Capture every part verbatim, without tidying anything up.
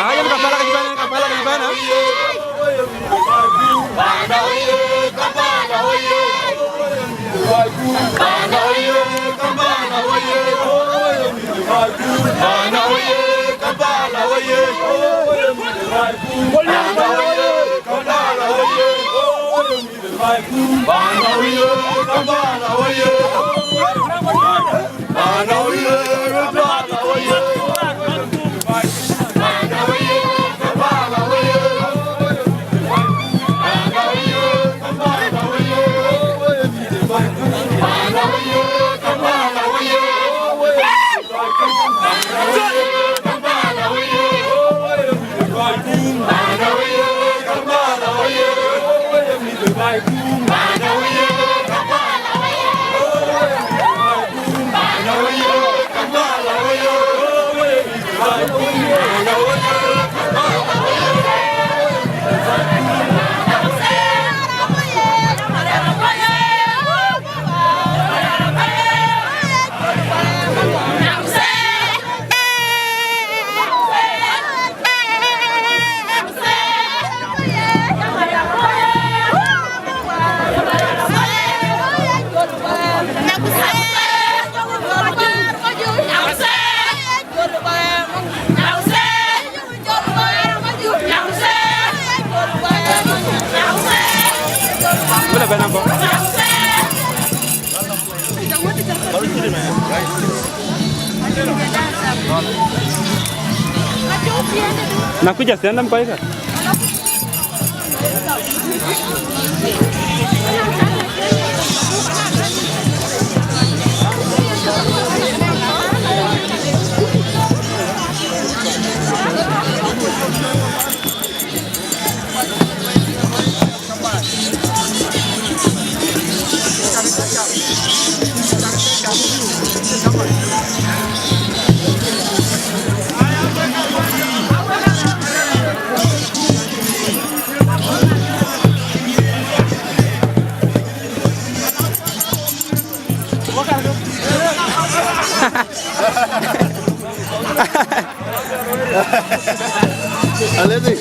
Ah, yan Kampala ka jibana, Kampala ka jibana. Na kuja siandam kwa ika. Aledi.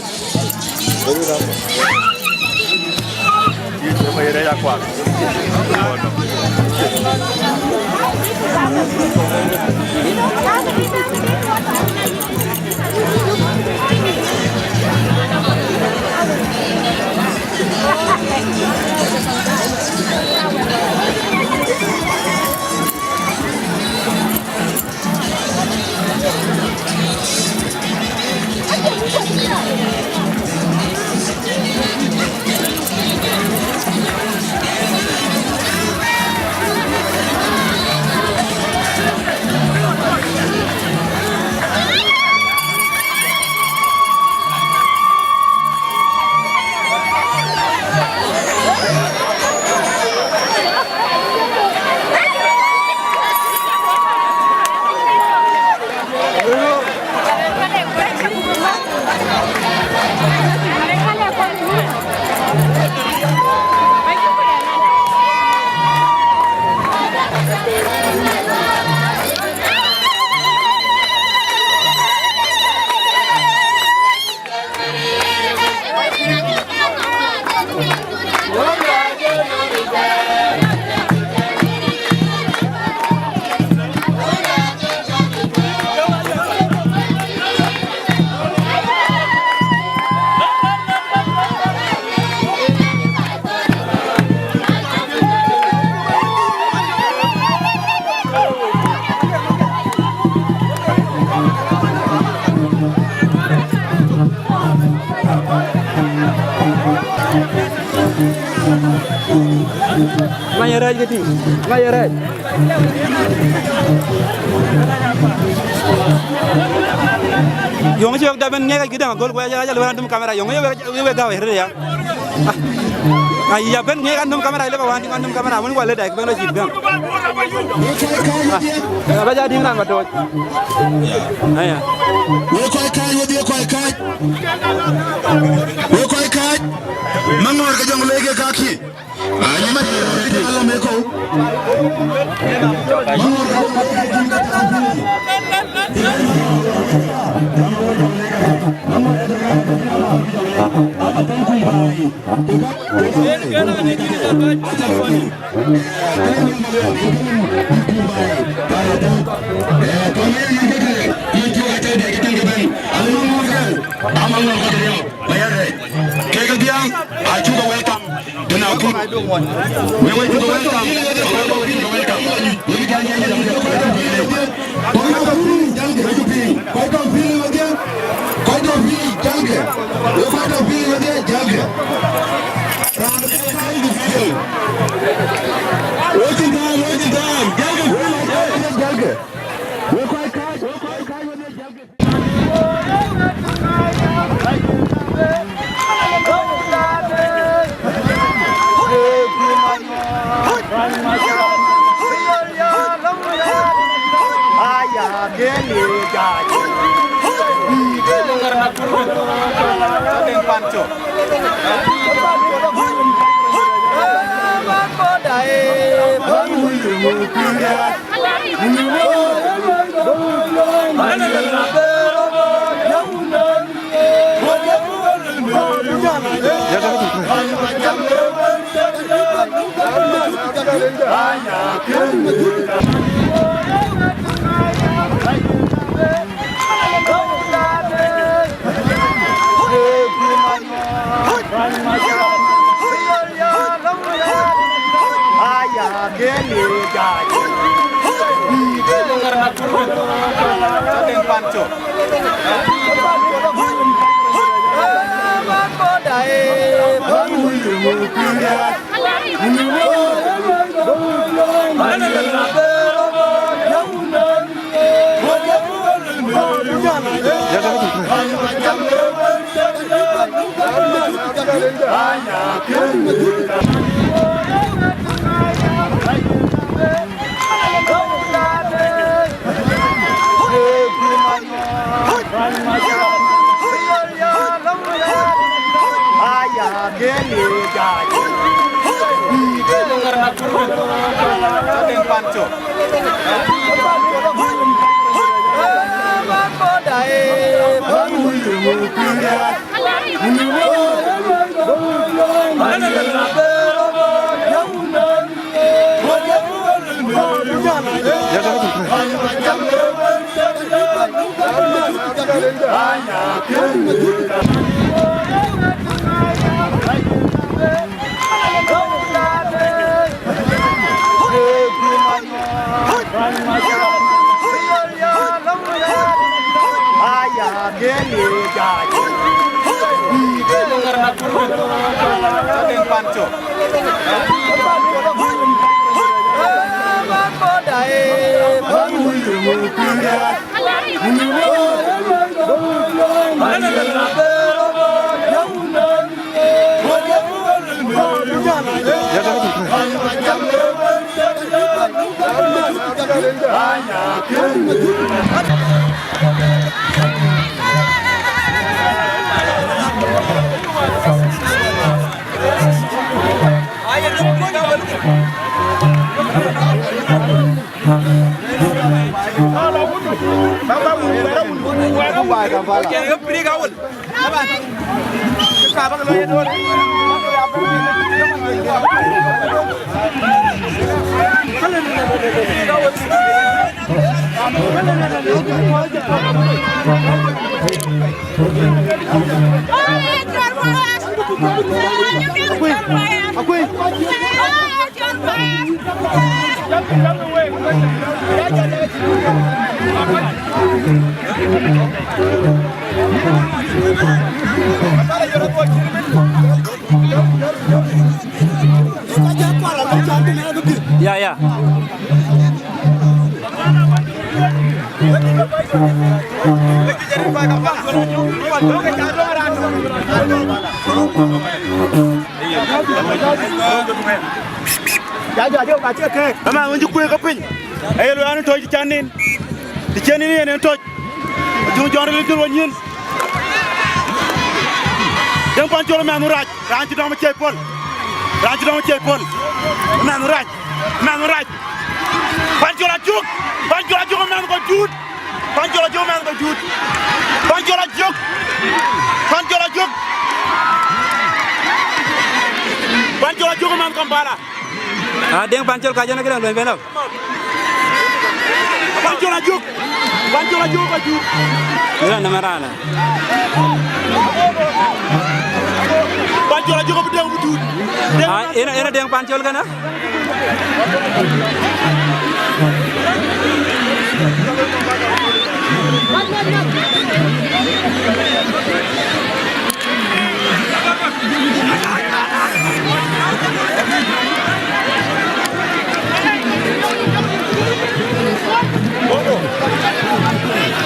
Ye rɛɛc ke tïŋ. Ŋa ye rɛɛc? Yöŋ cï wek dap en ŋiɛc kë däŋ agöl, ku ya jal wek an dum kamera, yöŋ ye wek, ye wek gäu rëër ya. Ah. Ai, ya ben ŋiɛc an dum kamera, lëk wään tïŋ an dum kamera, wën wal lëda, bɛ̈n lɔ cït gäŋ. Ah. Aba ja tïŋ raan ba tooc. Aya. Wek kɔc kääc, wek ye kɔc kääc. Wek kɔc kääc. Maŋɔ̈ɔ̈r ke jɔŋ lëk ye kakï. Anyï mat alam ë kɔ̈u. Kek dhiaŋ acuk welcome. Tënë akut. Wek wek cuk welcome. Wek wek cuk welcome. Wek jal jal jal. Kɔc tɔ̈ piny, jalkë. Kɔc tɔ̈ piny, jalkë. Wek kɔc tɔ̈ piny, jalkë. Raan ë kɔc tɔ̈ piny, jalkë. Wek cïn thaar, wek cïn thaar. Jalkë. Jalkë. Wek kɔc kääc, wek kɔc kääc, wek jalkë. Ya, ya. Ëmɛn wën cï kueek ke piny, aye lueel an, tɔ̈c të cän nin, të cän nin yen en tɔ̈c. Acuk jɔn ril cï ruɔny nyin. Deŋ Pancol ëmɛn rac, raan cï dɔm acie pɔ̈l. Raan cï dɔm acie pɔ̈l. Ëmɛn rac, ëmɛn rac. Pancol Ajök, Pancol Ajök ëmɛn kɔc duut. Pancol Ajök ëmɛn kɔc duut. Pancol Ajök. Pancol Ajök. Pancol Ajök ëmɛn Kampala. Ah, Deŋ Pancol ka jɔn këdäŋ luɔny bɛ̈n lɔ. Pancol Ajök. Pancol Ajök Ajök. Ëra në mɛn raanë. Pancol Ajök abï Deŋ abï duut. Deŋ Ah, ëna, ëna Deŋ Pancol kënë.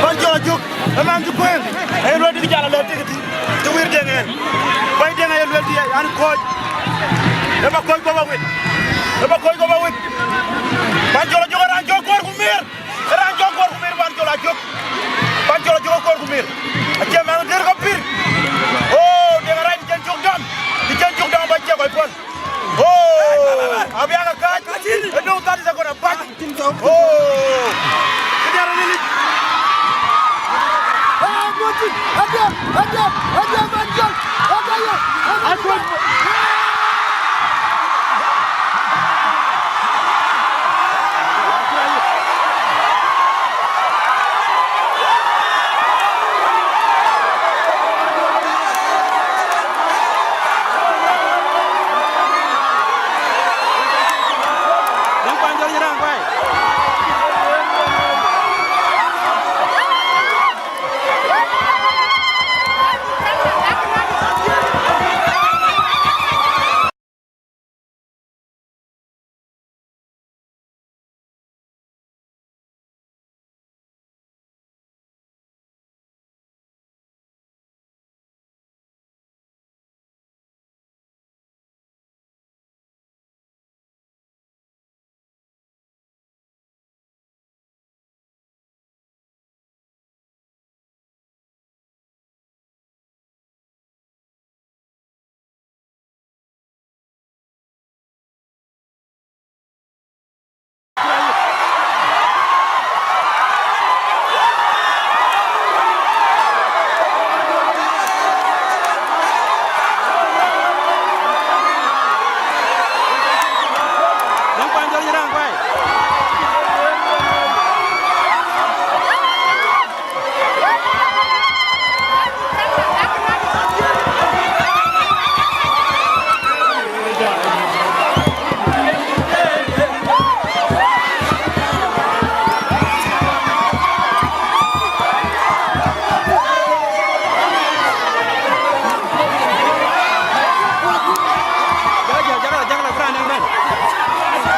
Pancol Ajök, ëmɛn cï kueŋ, aye lueel dï jal alɛ̈t tëkë thïn, cï wir Deŋ ɛn. Bɛ̈ny Deŋ aye lueel dï an, kɔc, ë ba kɔc guɔ̈p awit, ë ba kɔc guɔ̈p awit. Pancol Ajök ë raan cɔl kuɔɔr ku miir, ë raan cɔl kuɔɔr ku miir, Pancol Ajök. Pancol Ajök ë kuɔɔr ku miir. Acie mɛnh dëër ke pïr. Oo, Deŋ arac cï cïn cök dɔm, cï cïn cök dɔm ba cie kɔc puɔ̈l. Oh, abiaŋ akääc. Ë döŋ thirty second abac. Oh. Këdiɛ̈ rɔt lilic. Adiɛm,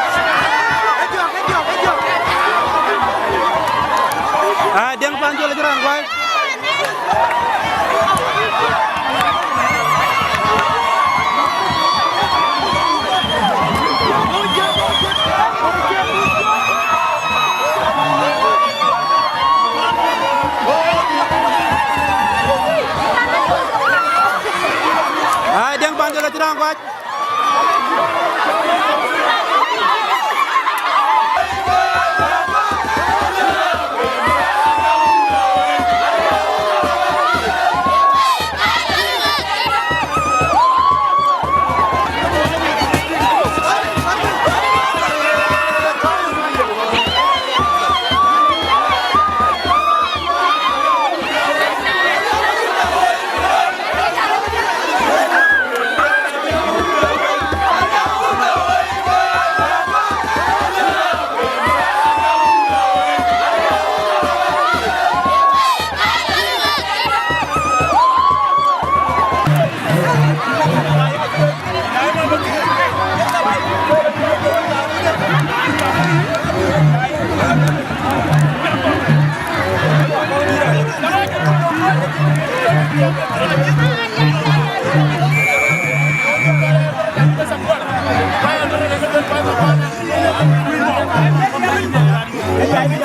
adiɛm, adiɛm, adiɛm, adiɛm. Ah, Deŋ Pancol acï raan guai. Ai, Deŋ Pancol acï raan guai.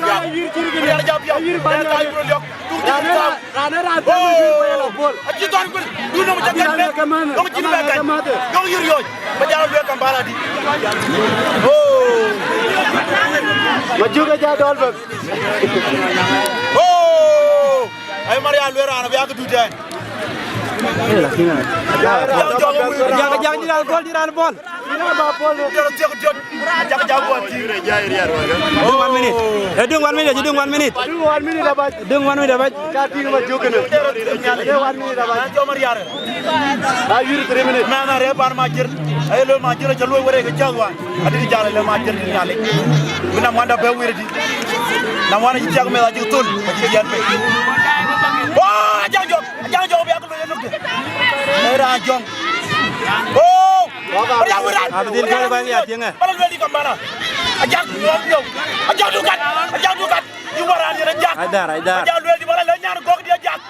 ja piath. Marial ja piath. Ka yïr bäny. Ka yïr liɔk. Tuk jï tau. Raan ë raan thɛm yïr bäny la bol. Acï thɔn kul. Du nɔm ca gɛt met. Nɔm cïn bɛ gɛt. Nɔm yïr yɔc. Ba jal luel Kampala di. Oh. Ma juk ja dɔl bäk. Oh. Ai Marial luel raan abï ak du tɛn. Ajak, ajak, dït raan bɔ̈l, dït raan bɔ̈l. Döŋ one minute. Eh, döŋ one minute, döŋ one minute. Döŋ one minute abac. Döŋ one minute abac. Ka tïŋ ma jök kënë. Döŋ one minute abac. Jɔ Mariar. Ayïr three minutes. Mɛn arëë pan Majir. Aye lɔ Majir aca luɔi wërë ke cäth wan. Adï jal le Majir dï Nhialic. Bï na muanda bɛ wir dï. Na muanda cï cak meth acï thul, acï jiɛn piny. Oh, ajak jɔk, ajak jɔk bï ak luɔi ë nukde. Ee raan jɔŋ. Oh, Mariar wir raan. Abdul Karim ya tiŋ, eh. Bala luel di Kampala. Ajak, ajak dukat, ajak dukat. Yï wär raan yen ajak. Aidar, aidar. Ajak luel di bala le nyan gɔ̈k di ajak.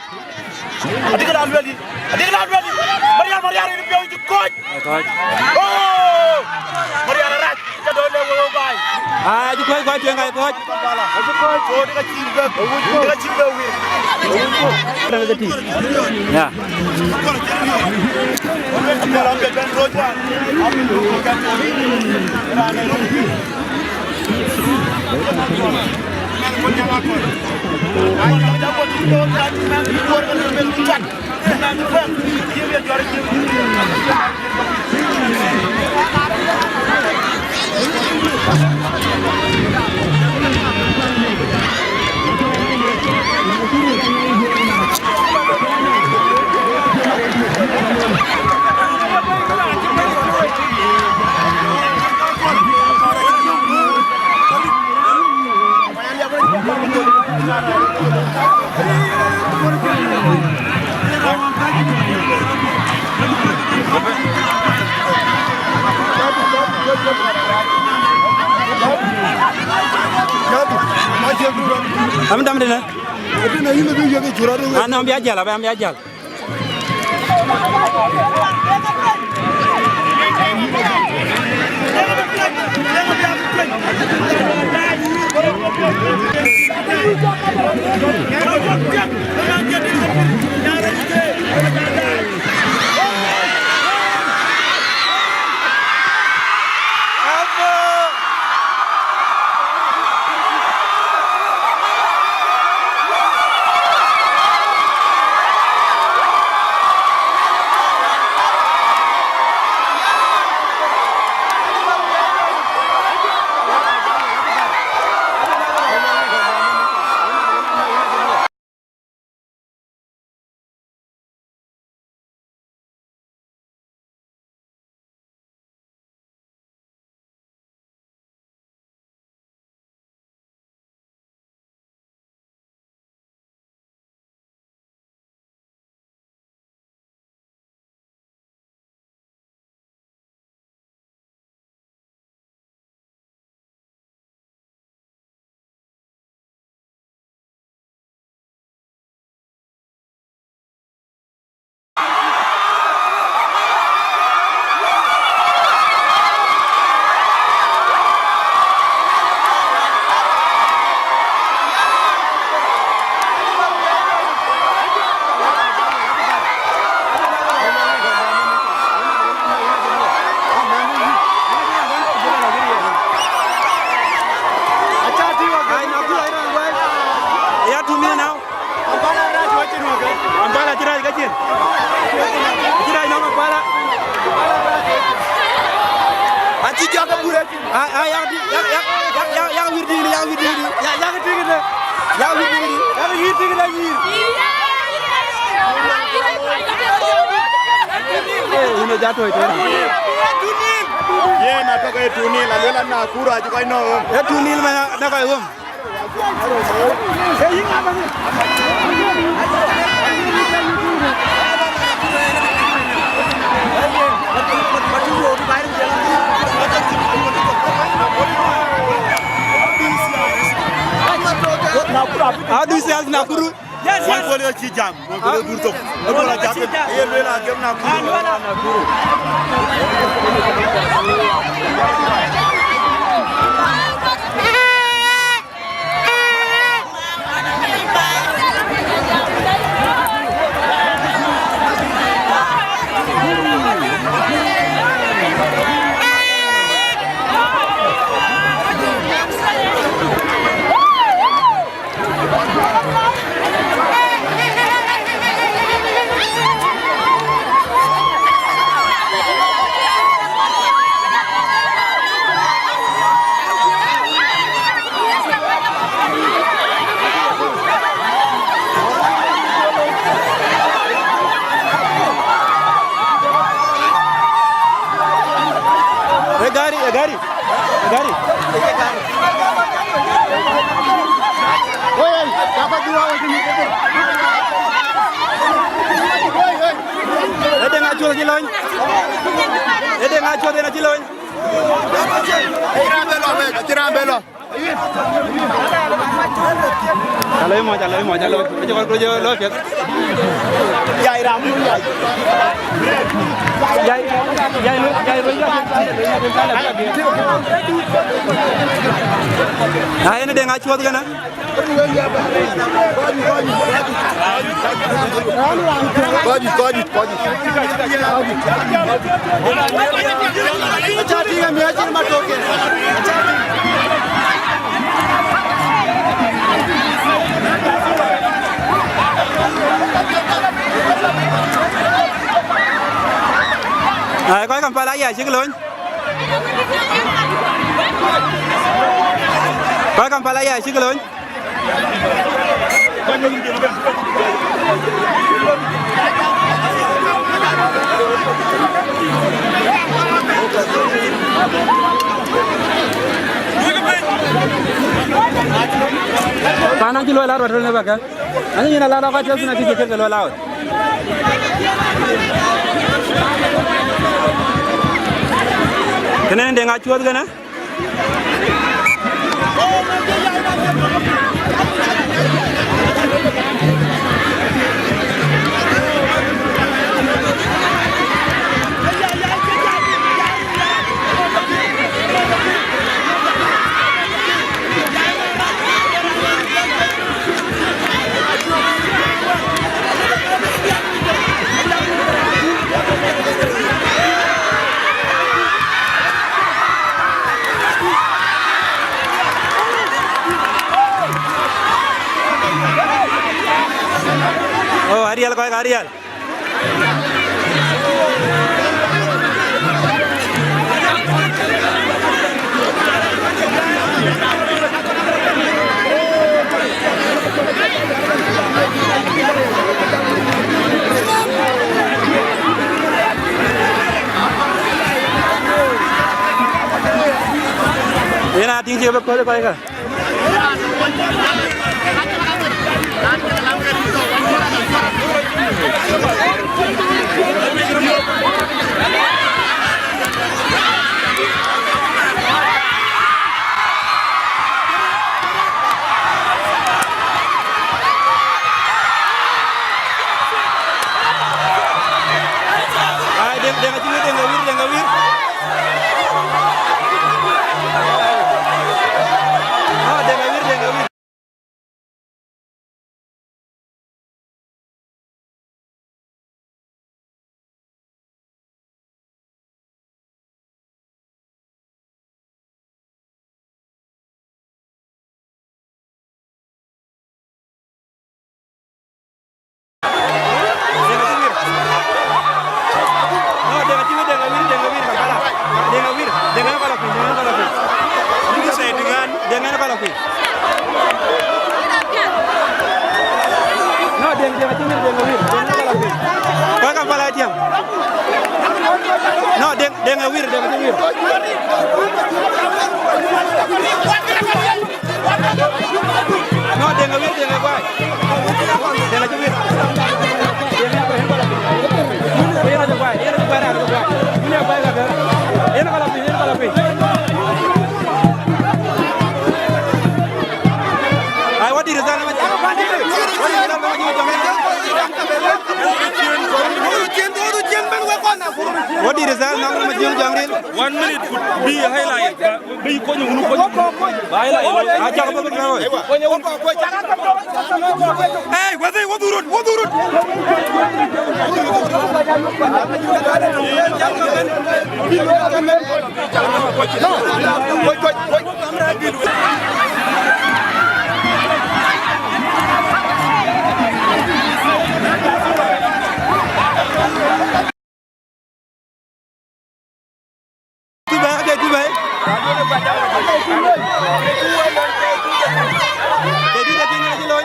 Adï këda luel di, adï këda luel di. Mariar, Mariar, yïn piɔ̈u cï kɔc. Ai kɔc. Oh! Mariar arac, ca dɔ̈ le wëu baai. Ai, acï kɔc, kɔc tueŋ, ai kɔc. Kampala. Acï kɔc. So, dï ka cïï bɛ, dï ka cïï bɛ wir. Rɛ̈n ke tïŋ. Ya. Kampala, bɛ bɛ̈n röt wan. Am dam dina. Anɔŋ bia jäl, abɛ am bia jäl. Ya two minutes now. Kampala cï rac ka cin. Cï rac nɔm Kampala. Acï jɔk abur acin. A, a, yak di, yak, yak, yak, yak, yak wir dïït, yak wir dïït. Ya, yak dïït de. Yak wir dïït. Yak wir dïït, yak wir. Eh, yïn ë jat tuɔ̈c tënë. Yen atɔ̈ ke two nil, aluel an Nakuru acï kɔc nɔ̈k ɣöm. Ee two nil man, na kɔc ɣöm. How do you say as Nakuru? Yes, yes. Monkol ye cï jam, Monkol ye gur thok. Ë bɔ̈ la jak, ye luel a gem Nakuru. Ë Deŋ Acuɔth cï lony. Ë Deŋ Acuɔth yen acï lony. Acï raan bɛ lɔ, acï raan bɛ lɔ. Alo, mɔc, alo, mɔc, alo. Aje kɔc kulo jɔ lɔ piɛth. Yai ram, yai. Yai, yai, yai, yai. Na yen Deŋ Acuɔth kënë. Kɔc, kɔc, kɔc. Aca tïŋ amiäc cïn matoke. Ai, kɔc Kampala ya cïk lony. Kɔc Kampala ya cïk lony. Paan acï luɔi lat rɔt tënë bäkë. Anyï yïn alat rɔt ka cï thïn akï cï kek ke luɔi lat. Kënë Deŋ Acuɔth kënë. Oh, Ariel, kɔc Ariel. Yen a tïŋ cï ke bï kööl ë kɔc kä. Ai, Deŋ, Deŋ acï wïr, Deŋ awïr, Deŋ awïr. Ah, Deŋ awïr, Deŋ awïr. No, Deŋ acï wïr, Deŋ awïr, Deŋ awïr, Kampala. Deŋ awïr, Deŋ ë kɔlɔ piny, Deŋ ë kɔlɔ piny. Deŋ ë kɔlɔ piny. No, Deŋ, Deŋ acï wïr, Deŋ awïr, Deŋ ë kɔlɔ piny. Kɔc Kampala ë tiam. No, Deŋ, Deŋ awïr, Deŋ acï wïr. No, Deŋ awïr, Deŋ aguai. Deŋ acï wïr. Deŋ acï wïr. Yen acï guai, yen acï guai, yen acï guai. Yen acï guai kakë. Yen kɔlɔ piny, yen kɔlɔ piny. Ai, what did you tell me? What did you tell me? One minute could be highlight. Bï kony wun kony. Ba ila ila. Acha ko ba ba. Hey, wadi, wadi rot, wadi rot. Tubai, ade Tubai. Ade Tubai, ade Tubai.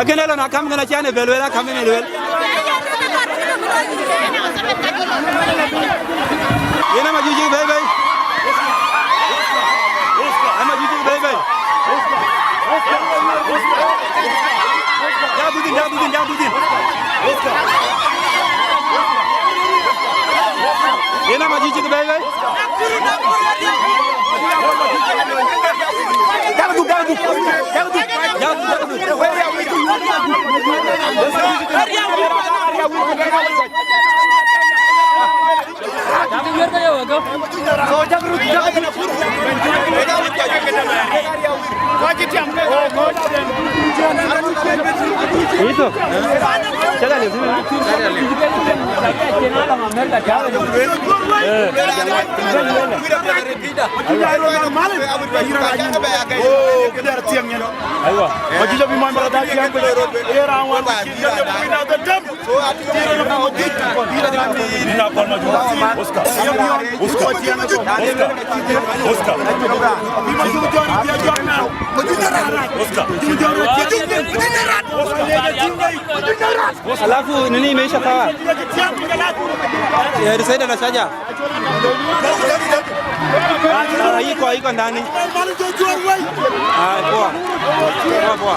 Akënë lɔ na kam kën acän ë bɛ lueel, akam ë lueel. Yen ama juëc cï bɛ̈i bɛ̈i. Ama juëc cï bɛ̈i bɛ̈i. Ja dhuk thïn, ja dhuk thïn, ja dhuk thïn. Yen ama juëc cï bɛ̈i bɛ̈i. Aywa. Majuja bi man bara da tiang ko. Era wan ki da ko ina da dam. Ina ko Majuja. Oscar. Oscar. Oscar. Oscar. Bi Majuja jor ya jor na. Majuja rat. Oscar. Majuja rat. Majuja rat. Alafu nini imeisha kawa? Eh, Saida na Shaja. Ah, iko, iko ndani. Ah, poa. Poa, poa.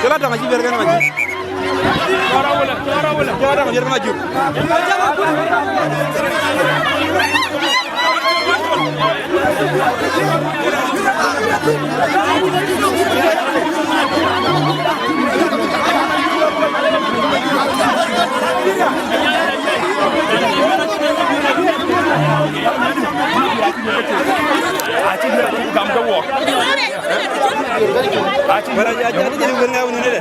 Cɔl Atɔŋ acï ber kën Majuc. Cɔl Atɔŋ ber kën Majuc. Acï gam ke wɔk. Acï wala ya jadi jadi wërŋa wunu ne de.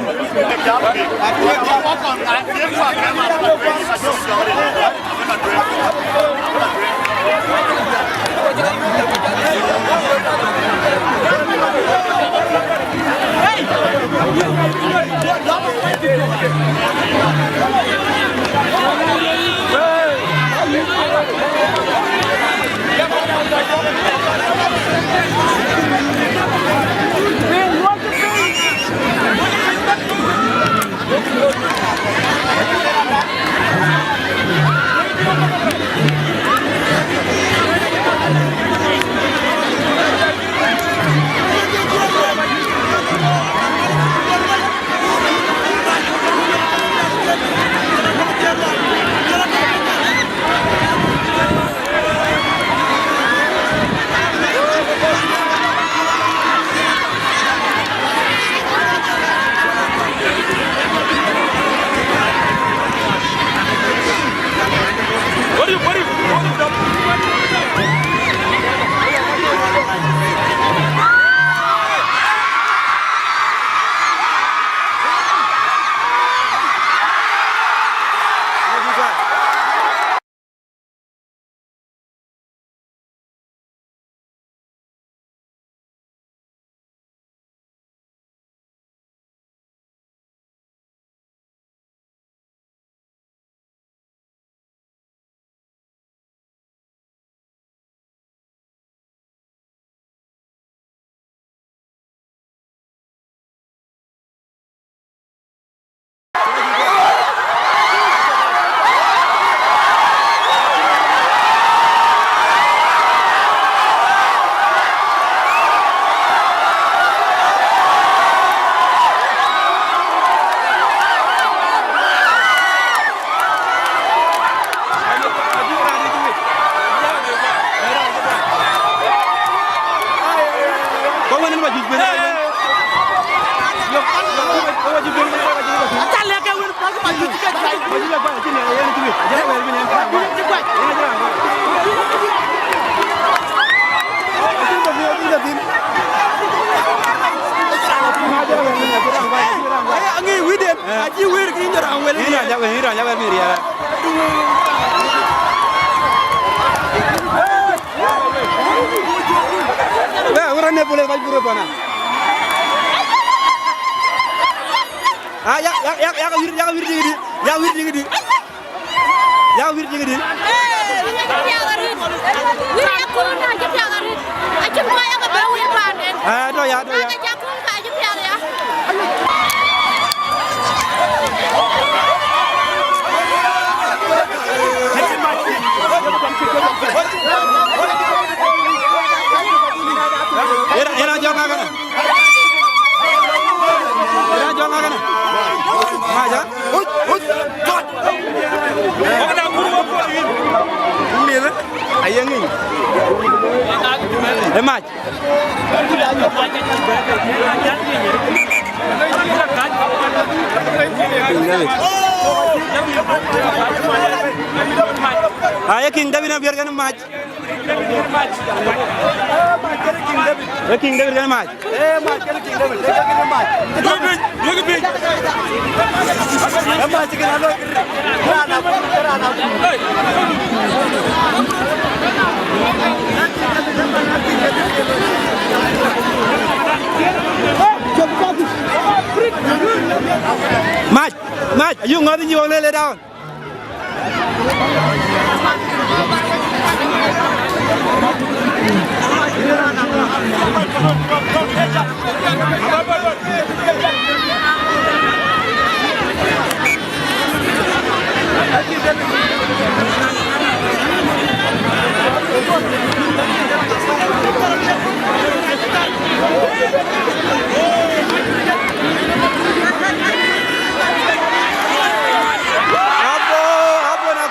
Aŋic wïïtden, acï wëër kë yïn raan wël. Yïn raan jawë, yïn raan jawë mi riɛɛr. Bɛ, wërë ne bule bac bure bana. Ah, ya, ya, ya, ya, wir, ya, wir ding di. Ya, wir ding di. Ya, wir ding di. Eh, wir ya kun na, ya wir. Acïn kɔc ya ke bɛ wir paanden. Ah, do ya, do ya. Ka ja kun ka ja pial ya. Era, era jɔŋ agana. Ëna jɔl ŋa kënë? Mac, a? Mïth, aye ŋic. Ë mac. Aye King David abiɛr kënë mac. Ee King David kënë mac. Ee mac kënë King David, ee kënë mac. Yökï piny, yökï piny. Ee mac kënë alo. Raan akut, raan akut. Mac, mac, ayï ŋɔ̈th yï wok lele down. Abo, abo na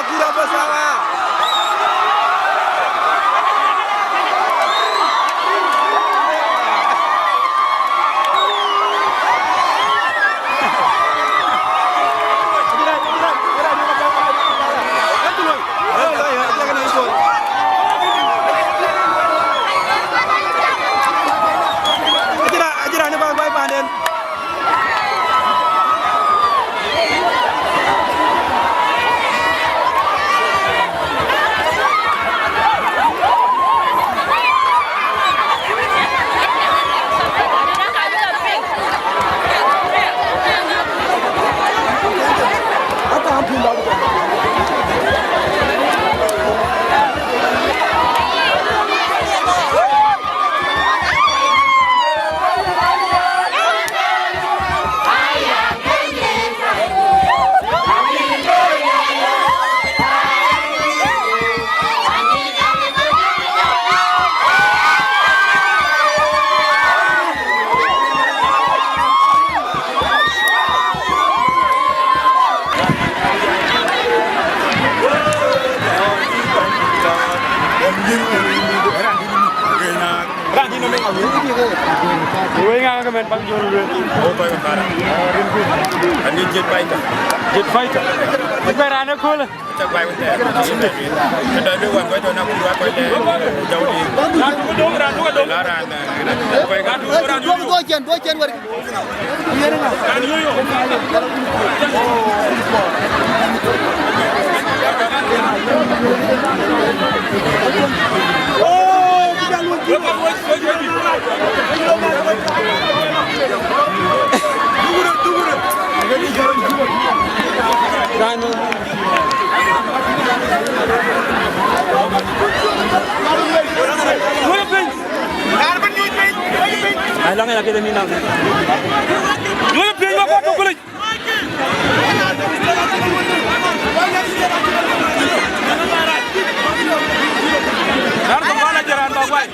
kura abo sawa. Ajira, ajira ni bang bai panden. Raan dït nɔm ë ŋa wëu? Wëu ŋa ke mɛn bäk jɔl lueel? Wo kɔc ke para. Ani jet fighter. Jet fighter. Cï bɛ raan ëköölë. Cak bai wun tɛɛr. Cïn tɛɛr. Këdä lueel wan kɔc tɔ̈ na kur wa kɔc lɛ jɔu di. Raan duŋ döŋ, raan duŋ döŋ. La raan, eh, kɔc ka. Duɔ̈k, duɔ̈k cɛn, duɔ̈k cɛn wär. Ai, lɔŋ ë lakëde mïn nɔm. Nyuɔ̈th piny, wek kɔc tök ku lec. Raan thok bä la jël raan bä guai.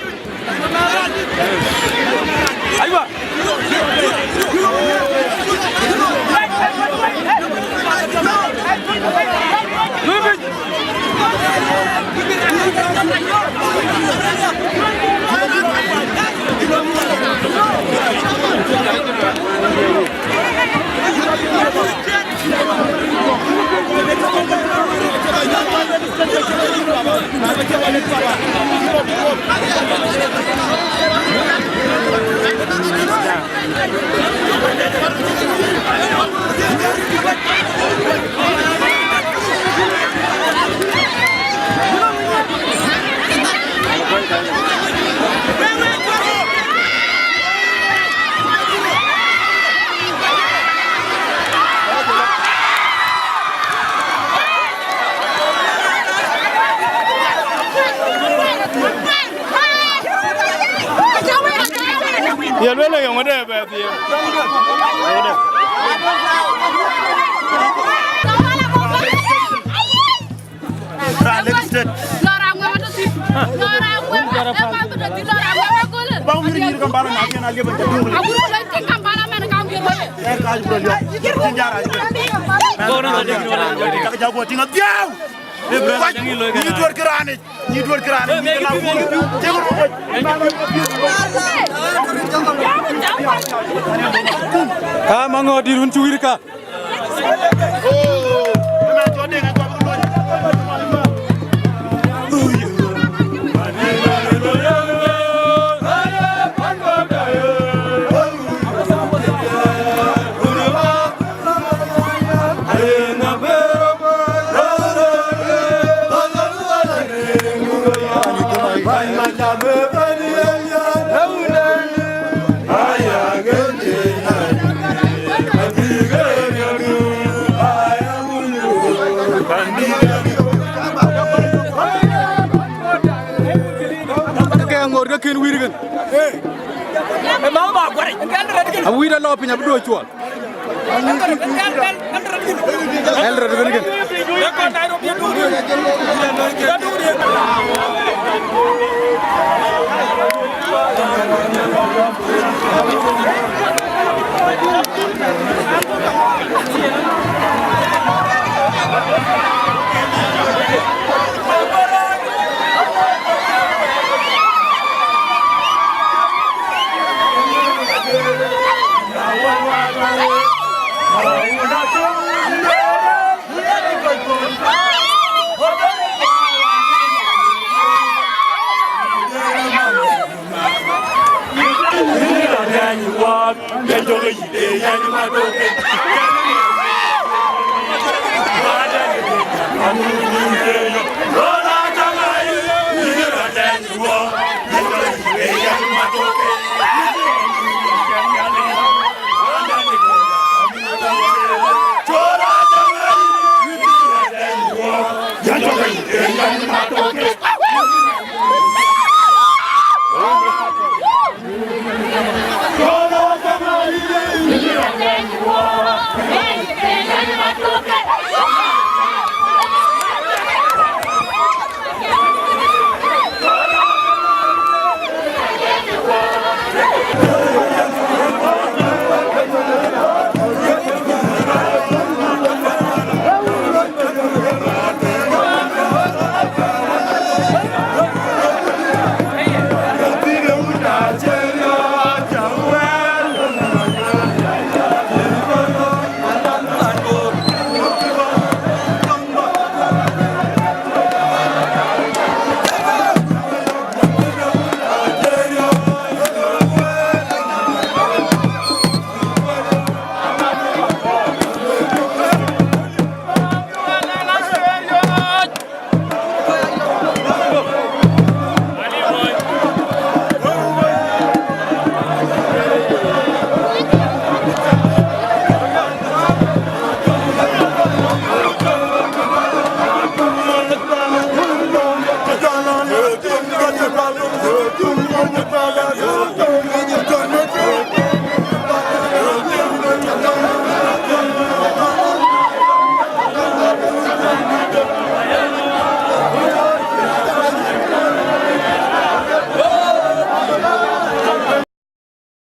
Aywa. Nyuɔ̈th piny. Ye luel yɔŋ de bɛ thiëëk. Raan Lake State. Lɔ raan ŋuɛ̈m atɔ̈ thïn. Lɔ raan ŋuɛ̈m, ee kɔc bï tɔ̈ thïn, lɔ raan ŋuɛ̈m ë gölë. Ba wir nyïïr Kampala na cïn a liep ë jɔt. Agut bï lɔ cïn Kampala mɛn ka wir. Ɛ ka jubra liep. Cïn jar a jubra. Cak ja guɔ tïŋ adhiau. Ë brother, nyïïr duɔ̈t kë raan yic. Nyïïr duɔ̈t kë raan yic. Nyïïr la guɔ. Cï guɔ. Ka maŋö dït wun cï wir ka. Ke ŋoot ke kën wïïr kën. Awïïr alɔ piny abï duöc cuɔl. Eldoret ëbën kën.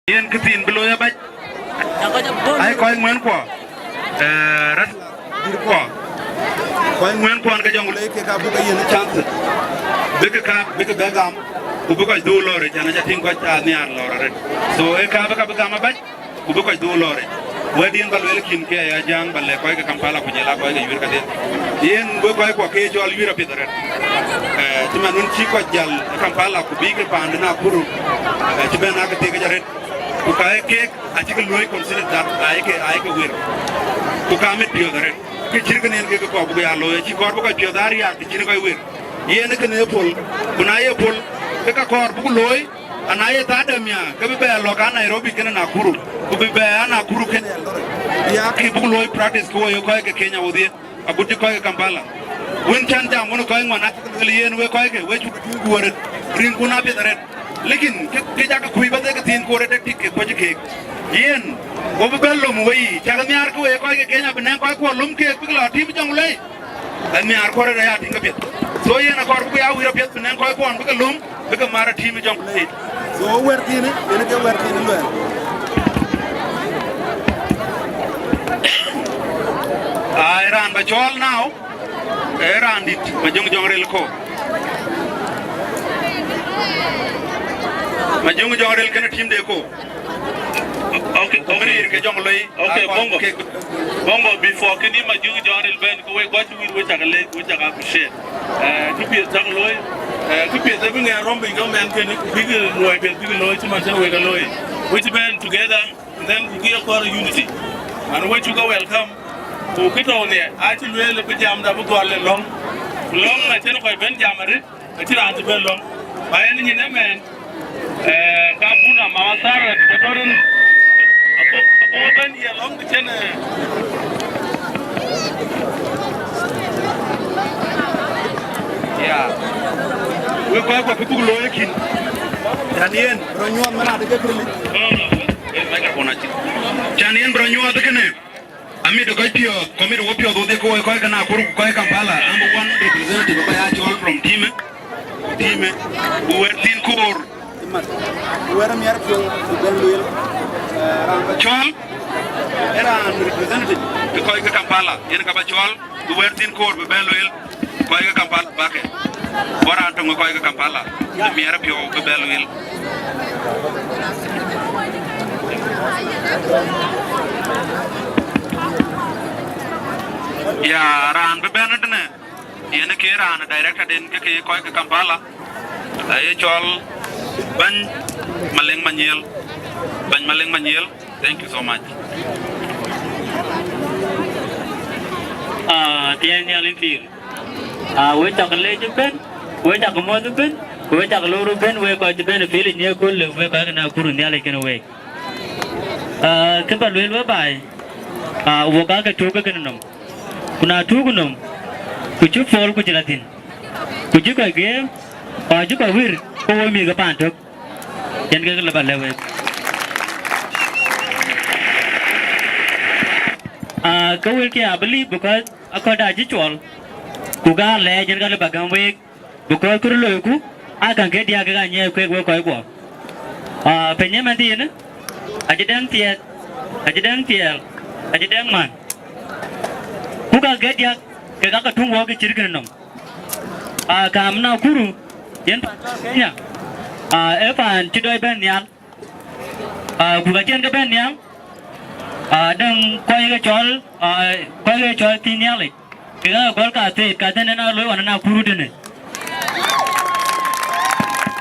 Yen këthiin bï looi abac, ai kɔc ŋuɛ̈ɛ̈n kuɔ, eh, rɛ̈t dït kuɔ, kɔc ŋuɛ̈ɛ̈n kuɔn ke jɔŋ lei kek abï ke yiën chance, bï ke kaap, bï ke bɛ gam, ku bï kɔc dhuk lɔɔr yic, an, aca tïŋ kɔc aa nhiaar lɔɔr arëët. So, ee kaap ka bï gam abac, ku bï kɔc dhuk lɔɔr yic. Wɛ̈tdiɛ̈n ba lueel kïn ke aya Jäŋ, ba lɛ̈k kɔc ke Kampala, ku jɔl aa kɔc ke yuiir kedhie. Yen wek kɔc kuɔ ke cɔl yuiir apiɛth arëët. Eh, cï man wën cï kɔc jäl ë Kampala, ku bï ke paan de Nakuru, eh, cï bɛ̈n aa ke thiek yic arëët. Ku ka ye keek acï ke luɔ̈i consider that aye ke, aye ke wer. Ku ka mit piɔ̈ɔ̈th arëët. Ke cït kënë yen kek kɔɔr buk ya looi, acï kɔɔr bï kɔc piɔ̈ɔ̈th aa riääk të cïn kɔc wer. Yen kënë ye pol, ku na ye pol, ke ka kɔɔr buk looi, ana ye thaa dɛ̈ mia, ke bï bɛ lɔ̈k aa Nairobi kenë Nakuru, ku bï bɛ aa Nakuru kenë Eldoret. Ya kï buk looi practice ke wo ye kɔc ke Kenya wodhie. Agut cï kɔc ke Kampala wën cän jam wën kɔc ŋuan acï ke lueel yen wek kɔc ke, we cuk tïŋ ku wärët, riŋkun apiɛth arëët. Lekin ke, ke cak kuc ba dhek thiin ku rɔt tek tik ke kuɔc keek. Yen, wo bï bɛ̈n lom wei, cak nhiaar ke wei kɔc ke Kenya bï nɛ̈ŋ kɔc kuɔ lom keek bïk lɔ tim Jonglei. Ë nhiaar kuɔr ë ya tïŋ ke piɛth. So yen akɔɔr bï ya wir apiɛth bï nɛ̈ŋ kɔc kuɔn bï ke lom, bï ke mar tim Jonglei. So wɛ̈t thiin, yen ke wɛ̈t thiin luɛɛl. Ai, raan ba cɔɔl now. Ee raandït Majöŋ Jɔŋ Ril Koor. Majöŋ Jɔŋ Ril kënë tim de koor. Okay, okay. Ril ke Jonglei. Okay, Bongo. Bongo, before kënë Majöŋ Jɔŋ Ril bɛ̈n, ke wek kɔc cï wir, wek cak leec, wek cak appreciate. Eh, kë piɛth cak looi, eh, kë piɛth abï ŋɛɛr rɔm piny ke mɛn kënë, bïk luɔi piɛth bïk looi, cï man cïn wek ë looi. Wek cï bɛ̈n together. And then ku kï ye kɔɔr unity. And we cuk a welcome. Ku kë tɔ̈u nhiɛ, acï lueel bï jamda bï gɔl ë lɔ̈ŋ. Ku lɔ̈ŋ acïn kɔc bɛ̈n jam arëët, acï raan cï bɛ̈n lɔ̈ŋ. Ba yen nyin ëmɛn, eh, ka bun a Mama Sarah, ke tɔ̈ rin, ago, ago bɛ̈n ye lɔ̈ŋ bï cïn, eh, ya. Wek kɔc kɔ̈k kë buk looi kïn. Can yen, rɔt nyuɔɔth man adï ke Brilliant. No, no, no. Microphone acï. Can yen bï rɔt nyuɔɔth kënë. Amit kɔc piɔ̈ɔ̈th, committee wo piɔ̈ɔ̈th wodhie ke woi kɔc ke Nakuru ku kɔc Kampala. Number one representative ba ya cɔɔl from team, team. Ku wɛ̈t thiin koor. Ku wɛ̈t miɛt piɔ̈u bï bɛ̈n lueel. Eh, raan ba cɔɔl, ë raan representative ke kɔc ke Kampala. Yen ka ba cɔɔl, ku wɛ̈t thiin koor bï bɛ̈n lueel. Kɔc ke Kampala bäkë. Bɔ̈ raan töŋ ë kɔc ke Kampala, ë miɛt ë piɔ̈u bï bɛ lueel. Ya, raan bï bɛ̈n ëtënë, yen ke raan director den ke ke kɔc ke Kampala, aye cɔl Bɛ̈ny Maleng Manyiel. Bɛ̈ny Maleng Manyiel. Thank you so much. Ah, thiɛɛi Nhialic pïïr. Ah, we cak leec ëbën, we cak muɔ̈th ëbën, ku we cak lor ëbën, we kɔc ëbën ë pil ë nyiëëk kööl, we kɔc ke Nakuru Nhialic kënë week. Ah, kë ba lueel we baai, ah, wok aake tuuk ke kënë nɔm. Ku na tuuk nɔm, ku cï pol ku cï la thïn, ku cï kɔc geem, ku acï kɔc wir, ke wo mïth ke paan tök. Yen kek lë ba lɛ̈k wek. Ah, ke wëlkië abï liip, because akɔ̈lda acï cuɔl, ku ka lɛɛc yen ka lë ba gäm week, because kërë loiku, aa käŋ ke diäk kek anyiɛɛi kuek wek kɔckuɔ. Ah, piny ëmën thiinë, acï dɛŋ thiɛɛth, acï dɛŋ thiɛɛl, acï dɛŋ man. Ku käŋ ke diäk kek aa ke tuŋ wɔ ke cït kënë nɔm. Ah, kaam Nakuru, yen paan tɔ̈ Kenya, ah, ee paan cï dɔc bɛ̈n nhial. Ah, ku ka cïn ke bɛ̈n nhial, ah, däŋ kɔc ke cɔl, ah, kɔc ke cɔl thïn Nhialic, kek aa ke gɔl ka thëët, ka thëën yen aa loi ɣɔn ë Nakuru tënë.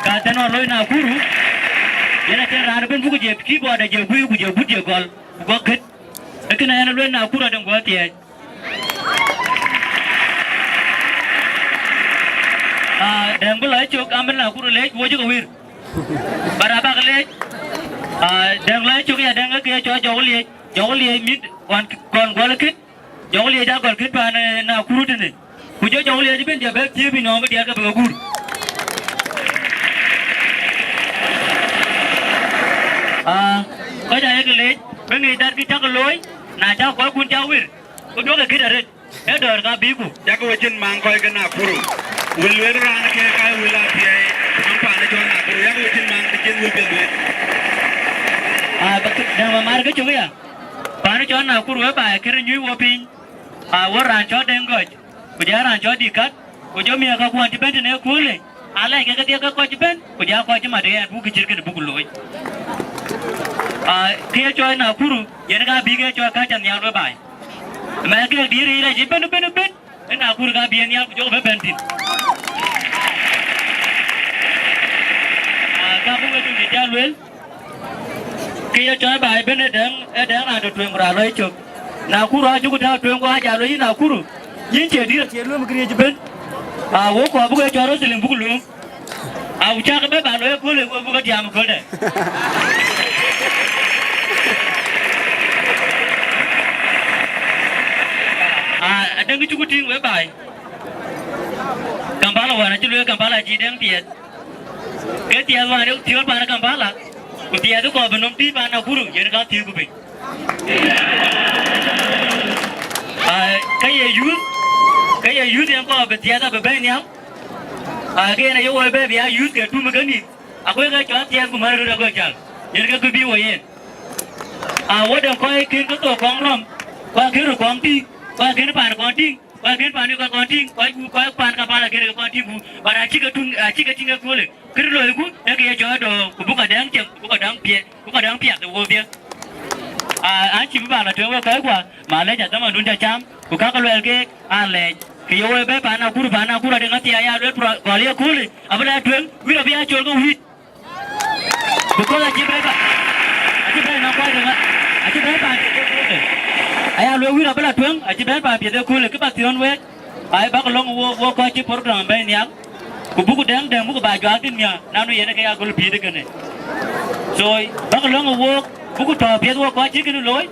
Ka thëën ɣɔn loi Nakuru, yen acïn raan ëbën buk je keyboard je guiir ku je gut je gɔl, ku gɔk kët. Ee kënë yen ë lueel Nakuru adäŋ guɔ thiɛɛc. Ah, dɛŋ bï lɔ cök, an bï Nakuru leec, wo cï ke wir. Ba rap bak leec. Ah, dɛŋ lɔ cök ya dɛŋ ke cɔl jɔk liec, jɔk liec mit ɣɔn kɔn gɔl kët, jɔk liec agɔl kët paan, eh, Nakuru tënë. Ku jɔ jɔk liec bïn jɔ bɛ̈k thiëëp nɔm bï diɛt ke bï ke guur. Ah, kɔc ayek leec, bï ŋic dat kë cak looi, na cak kɔckun cak wir, ku duɔ̈kkë kët arëët. Ee dɔ̈ɔ̈r ka bïku. Yak we cin maŋ kɔc ke Nakuru. Wël wël raan ke ka wël a piɛɛi, nɔm paan cɔl Nakuru. Yak we cin maŋ të cin wël piɛth wek. Ah, ba kë, dɛŋ ba mar kë cök ya. Paan cɔl Nakuru we ba kërë nyuc wo piny. Ah, wo raan cɔl Deŋ Gɔc, ku jɔ raan cɔl Dï Kat, ku jɔ miɛ̈k kakuɔn cï bɛ̈n tënë ëköölë. Alɛc ke kedhie ke kɔc bɛ̈n, ku jɔ kɔc cï mat ë ɣɛn buk kë cït kënë buk looi. Ah, kë ye cɔɔl Nakuru, yen ka bï ke cɔɔl ka cä nhial we baai. Mɛn kek diëër yic rac ëbën, ëbën, ëbën, ë Nakuru ka bï en nhial ku jɔkï bï bɛ̈n thïn. Ah, ka buk we dun cï jal lueel, kë ye cɔɔl baai ëbën ë dɛŋ, ë dɛŋ raan tɔ̈ tueŋ ku raan lɔ yecök. Nakuru acuk tääu tueŋ ku ajal lɔ yïn Nakuru. Yïn cie dït acie luem këriëëc ëbën. Ah, wok kɔɔr buk ye cɔɔl rot thilim buk luööm. Au cak bï ba looi ëköölë, we bï ke tiam ëkööldɛ. Ah, adäŋ cuk tïŋ we baai. Kampala wään acï lueel Kampala acï dɛŋ piɛth. Ke thiɛth wään ë thiöör paan Kampala, ku thiɛth kɔɔr bï nɔm tïï paan Nakuru, yen ka thiëëk ku piny. Aa, ke ye youth, ke ye youth yen kɔɔr bï thiɛth abï bɛ̈ɛ̈i nhial. Aa, ke yen aye woi bɛ̈ɛ̈i bï ya youth ke tum ë kenïïm, ago ke cɔl thiɛth ku mär röt ago cäl, yen ke kë bï woi yen. Aa, wo de kɔc kën ke thok kɔŋ rɔm, kɔc kën röt kɔŋ tïŋ, kɔc kën paan kɔŋ tïŋ, kɔc kën paan ë kɔc kɔŋ tïŋ, kɔc, kɔc paan Kampala kën ke kɔŋ tïŋ ku, but acï ke tuŋ, acï ke tïŋ ë köölë. Kërë loiku, ee ke ye cɔɔl dɔ̈ɔ̈r, ku buk adɛ̈ŋ cieŋ, ku buk adɛ̈ŋ piɛth, ku buk adɛ̈ŋ piath ë wodhie. Aa, an cï bï ba lɔ tueŋ wek kɔc kuɔ, malec adhamandun ca cam, ku ka ke luɛl keek, an lɛɛc. Ke ye woi bɛ̈ɛ̈i paan Nakuru, paan Nakuru adï ŋa thia ya luel pra-, gɔl ye köölë, abï la tueŋ, wït abï ya col ke wït. Because acï bɛ̈ɛ̈i ba, acï bɛ̈ɛ̈i na kuat ŋa, acï bɛ̈ɛ̈i paan piɛth ë köölë. Aya luel wït abï la tueŋ, acï bɛ̈ɛ̈i paan piɛth ë köölë, kë ba thiɔ̈n wek. Ai, bäk lɔ̈ŋ wo, wo kɔc cï program bɛ̈ɛ̈i nhial, ku buk dɛ̈ŋ dɛ̈ŋ buk ba juak thïn miäk, nanu yen ke ya gɔl pïïr kënë. So, bäk lɔ̈ŋ wo, buk tɔ̈ piɛth wo kɔc cï kënë looi,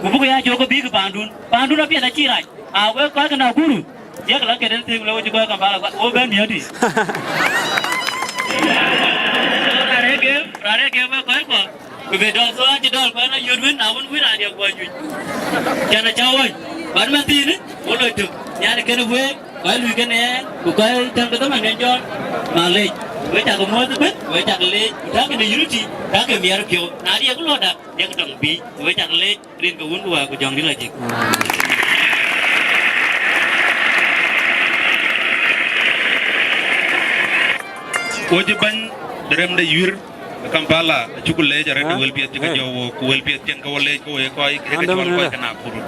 ku buk ya cök ke bïk paandun. Paandun apiɛth acï rac. Aa, wek kɔc ke Nakuru, diɛk la këden thïn le wo cï kɔc Kampala, wo bɛ̈n miäk tï. Raan ee gem, raan ee gem wek kɔc kuɔ. Ku be dɔl thok acï dɔl kuɛn ayöt wën, na wën wïn raan diɛk guɔ juëc. Cän acä wöny, bän man thiinë, wo loi tök. Nhialic kënë wëëk, kɔc luui kënë ɛn, ku kɔc tɛ̈m ke dhaman ŋɛny jɔt, malec. We cak muɔ̈th ëbën, we cak leec, ku tak kënë unity, tak ke miɛr piɔ̈u. Na diɛk lɔ dak, diɛk tɔŋ bï, we cak leec, rin ke wun ku wäär ku jɔŋdït lɔ jik. Wo cï bɛ̈ny de rem de yuïr. Kampala, acuku leec arëët ë wël piɛth cï ke jɔ wook, ku wël piɛth cïn ke wo leec, ke wo ye kɔc, ke ke cɔl kɔc ke Nakuru.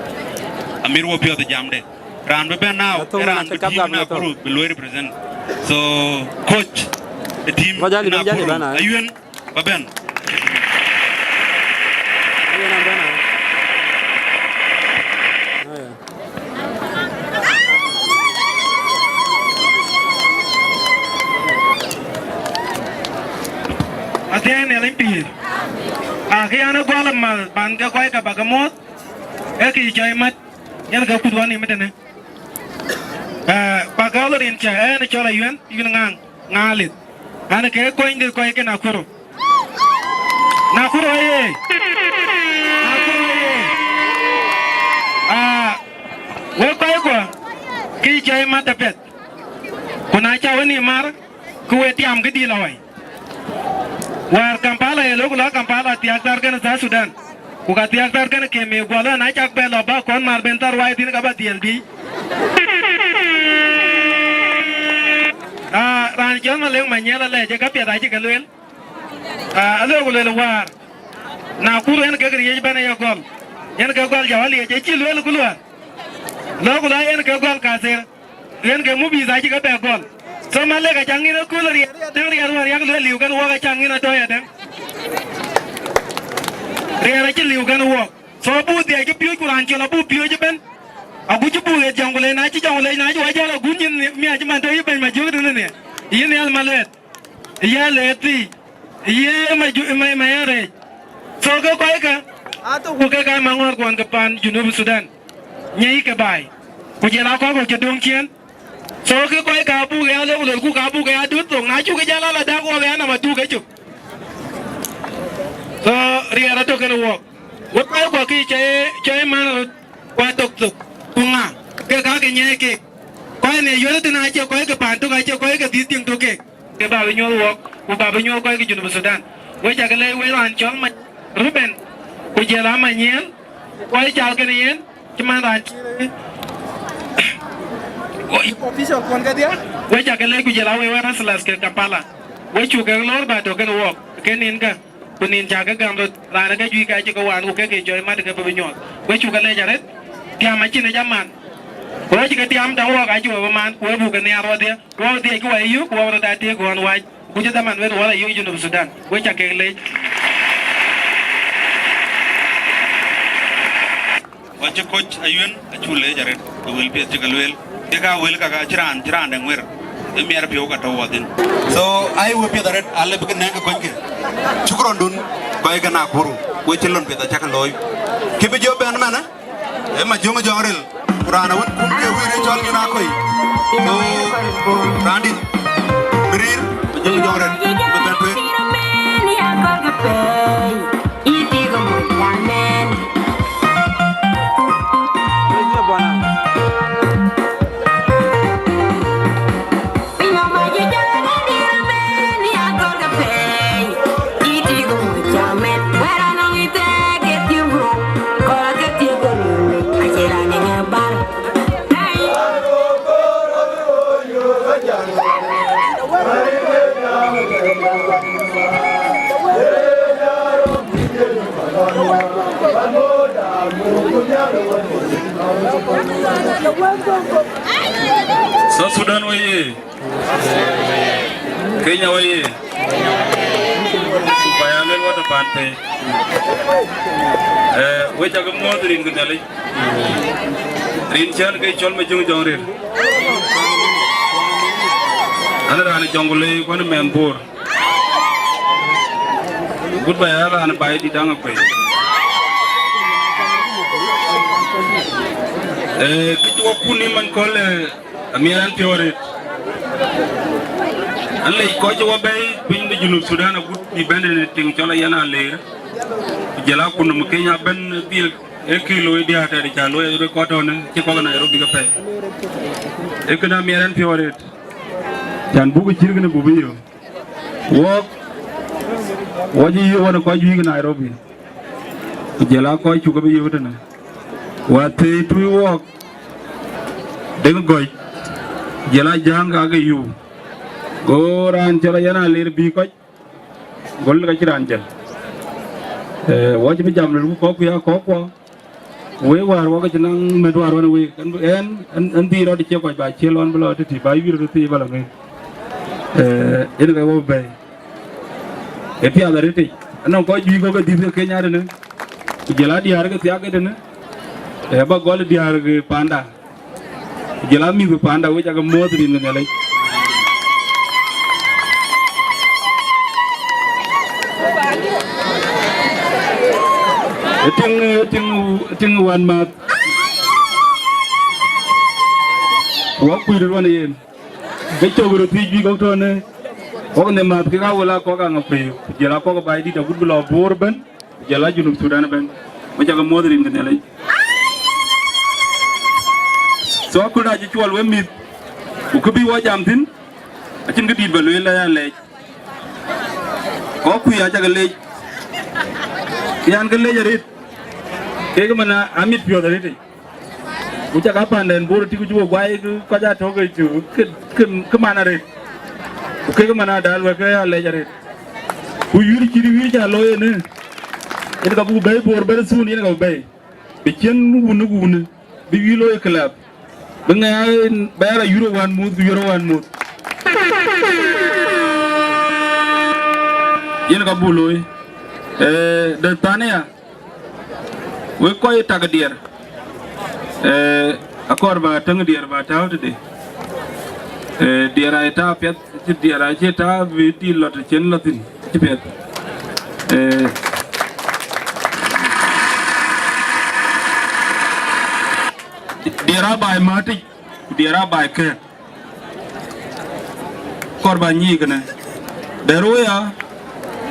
Amir wo piɔ̈ɔ̈th ë jamde. Raan bï bɛ̈n now, ee raan bï team Nakuru bï luɔi represent. So, coach, ë team Nakuru, Ayuen, ba bɛ̈n. Athiɛɛi Nhialic pïïr. Aa, kë yan ë gɔl amäl ban ke kɔc ke ba ke muɔ̈th, ee kë cɔi mat, yen ke kut wɔ nïïm tënë. Aa, ba ke ɣɔl rin cä ɛn ë cɔl Ayuen, yïn ŋaŋ. Ŋaalith. An, ke kony de kɔc ke Nakuru. Nakuru aye. Nakuru aye. Aa, wek kɔc kuɔ, kë cɔi mat apiɛth. Ku na cä wën ë mar, ku we tiam këdï lɔ wai. Wäär Kampala ye lok lɔ Kampala thiak thar kën South Sudan. Ku ka thiak thar kën ke mi guɔ lɔ na cak bɛ lɔ ba kɔn mar ben thar wai thïn ka ba dhiɛl bï. Aa, raan cɔl Malek Manyiɛl alɛɛc ë ka piɛth acï ke lueel. Aa, alëu ku lueel wäär. Nakuru yen kek riëëc bɛ̈n ë ye gɔl. Yen ke gɔl jɔ aliec ë cï lueel ku lueel. Lɔ ku lɔ yen ke gɔl kathiir. Yen ke mubith acï ke bɛ gɔl. So Malek acä ŋïn ë kööl riɛɛr adäŋ riɛɛr wär yak lueel liu kën wɔk acä ŋïn atɔ̈ adäŋ. Riɛɛr acï liu kën wɔk. So abuk dhiɛc ke piööc ku raan cɔl abuk piööc ëbën. Aguc cï buk ɣet jɔŋ ku lec na cï jɔŋ ku lec na cï wä jäl agut nyin miac man tɔ̈ yï bɛ̈ny ma jiök tënë nhial. Yïn nhial maluɛɛt. Ye le thii. Ye ma ju-, ma, ma ya rɛɛc. So ke kɔc ke, atɔ̈ ku ke ka maŋɔ̈ɔ̈r kuɔn ke pan Junub Sudan. Nyɛi ke baai. Ku jël akɔ̈k cï döŋ ciëën. So ke kɔc ka buk ya lok lol ku ka buk ya dut thok. Na cuk jal ala dak wɔk ya nama tuk e cuk. So riɛɛr atɔ̈ kën wɔk. Wek kɔc kuɔ ki cɔi, cɔi man rot. Ku athok thok. Ku ŋa? Ke ka ke nyɛi kek. Kɔc ne yöl tënë acie kɔc ke pan tök, acie kɔc ke dhil tiŋ tök kek. Ke ba bï nyuɔ̈th wɔk, ku ba bï nyuɔ̈th kɔc ke Junub Sudan. We cak lɛc we raan cɔl Mac Ruben, ku jël Amanyiɛl, ku kɔc cal kën yen, cï man raan cï official kuɔn kedhie. We cak lɛc ku jël awe we wrestlers ke Kampala. We cuk ke lor ba tök kën wɔk, ke nin ka. Ku nin cä ke gäm röt, raan ë ke juëc ka cï ke waan, ku ke ke cɔi mat ke bï bï nyuɔɔth. We cuk ke lec arëët, tiam acïn ë jam man. Ku we cï ke tiam tɔŋ wɔk acï we bï man, ku we buk ke nhiaar wɔdhie, ku wɔdhie cï wai yök, ku wɔ röt aa tëëk ɣɔn wac, ku cï dhaman wën wä la yök Junub Sudan. We cä kek lec. Wacï koc Ayuen, acu leec arëët, ë wël piɛth cï ke lueel, ke ka wël kaka cï raan, cï raan dɛŋ wer, ë miɛr piɔ̈u ka tɔ̈u wɔ thïn. So, ai we piɛth arëët, ale bï ke nɛ̈ŋ ke konyke. Cukrondun, kɔc ke Nakuru, we cï lon piɛth acä ke looi. Kë bï jɔ bɛ̈n mɛnë, ë Majöŋ Jɔŋ Ril, ku raan awën kum ke wëër ë cɔl Yun Akoi. So, raandït, bï rïïr, Majöŋ Jɔŋ Ril, bï bɛ̈n. South Sudan oyee! Kenya oyee! Ku ba ya luel wɔ tɔ̈ paan pei. Eh, we cak muɔ̈ɔ̈th rin ke Nhialic. Rin cän ke cɔl Majöŋ Jɔŋ Rir. An raan Jɔŋ ku lei kuan mɛn Bor. Gut ba ya raan bai dït daŋ akuei. Eh, kë cï wɔ kun ni man köl, eh, amiɛr an piɔ̈u arëët. An lec kɔc cï wɔ bɛ̈i piny de Junub Sudan agut bï bɛ̈n në tiŋ cɔl Ayen Aleer. Ku jël akun nɔm Kenya bɛ̈n dhil e kë looi diäär tɛ̈dï ca looi röt kɔc tɔ̈ në cï kɔc Nairobi ke pɛ̈i. Ee kënë amiɛr an piɔ̈u arëët. Can buk cït kënë buk bï yök. Wɔk, wɔ cï yök wɔn ë kɔc juëc Nairobi. Ku jël aa kɔc cuk abï yök tënë. Wäthëëi tuui wɔɔk, Deŋ Gɔ̈c, jël aa Jäŋ ka ke yuu. Go raan cɔl Ayen Aleer bï kɔc, gɔl ka cï raan jël. Eh, wɔ cï bï jam lel ku kɔ̈k ku ya kɔ̈k kuɔ. Wek wäär wɔ ke cï naŋ mɛt wäär ɣɔn wek, ɛn, ɛn, ɛn dhil rɔt cie kɔc ba cie lɔn bï lɔ tëtï, ba wiir röt thii ba lɔ ŋëën. Eh, yen ke wɔ bɛ̈i. Ë piath arëtic, anɔŋ kɔc juëc kɔ̈k ke dhïth ke Kenya tënë, ku jël aa diäär ke thiak ke tënë, ë ba gɔl diäär ke panda, ku jël aa mïth ke panda, wek cak muɔ̈ɔ̈th rin ke Nhialic. Ë tiŋ, ë tiŋ, ë tiŋ wän mäth, ku wɔ kuc röt ɣɔn yen. Ke cök röt thiëc bï kɔ̈k tɔ̈ në, kɔ̈k në mäth kek awël aa kɔ̈k aŋa pei, ku jël aa kɔ̈k baai dït agut bï lɔ Bor ëbɛ̈n, ku jël aa Junub Sudan ëbɛ̈n, wek cak muɔ̈ɔ̈th rin ke Nhialic. So, aköl acï cuɔl wek mïth, ku kë bï wɔ jam thïn, acïn kë dït ba lueel, aya lɛc. Kɔ̈k kuc acak lec, yan ke lec arëët, kek ëmën amit piɔ̈ɔ̈th arëët. Ku cak aa panden Bor tik cï wo guai, kɔc aa tɔ̈ ke cï kë, kë, kë man arëët. Ku kek man adal wek ke alɛc arëët. Ku yïr cït yïr ca looi ënë, yen ka buk bɛ̈i Bor bɛ̈n thun, yen ka buk bɛ̈i. Bï cïn wun ë wun, bï yï looi club. Bï ŋɛk bɛ̈ɛ̈r ayur ë wän muth, ku yur ë wän muth. Yen ka buk looi. Eh, de thania. Wek kɔc tak diɛɛr, eh, akɔɔr ba täŋ diɛɛr ba tääu tëde. Eh, diɛɛr aa ye tääu apiɛth, cï diɛɛr aa cie tääu bï dït lɔ të cïn lɔ thïn, cï piɛth. Eh, diɛɛr aa baai mätic, ku diɛɛr aa baai kɛ̈ɛ̈k. Kɔɔr ba nyic kënë. Dɛ̈t rou ya,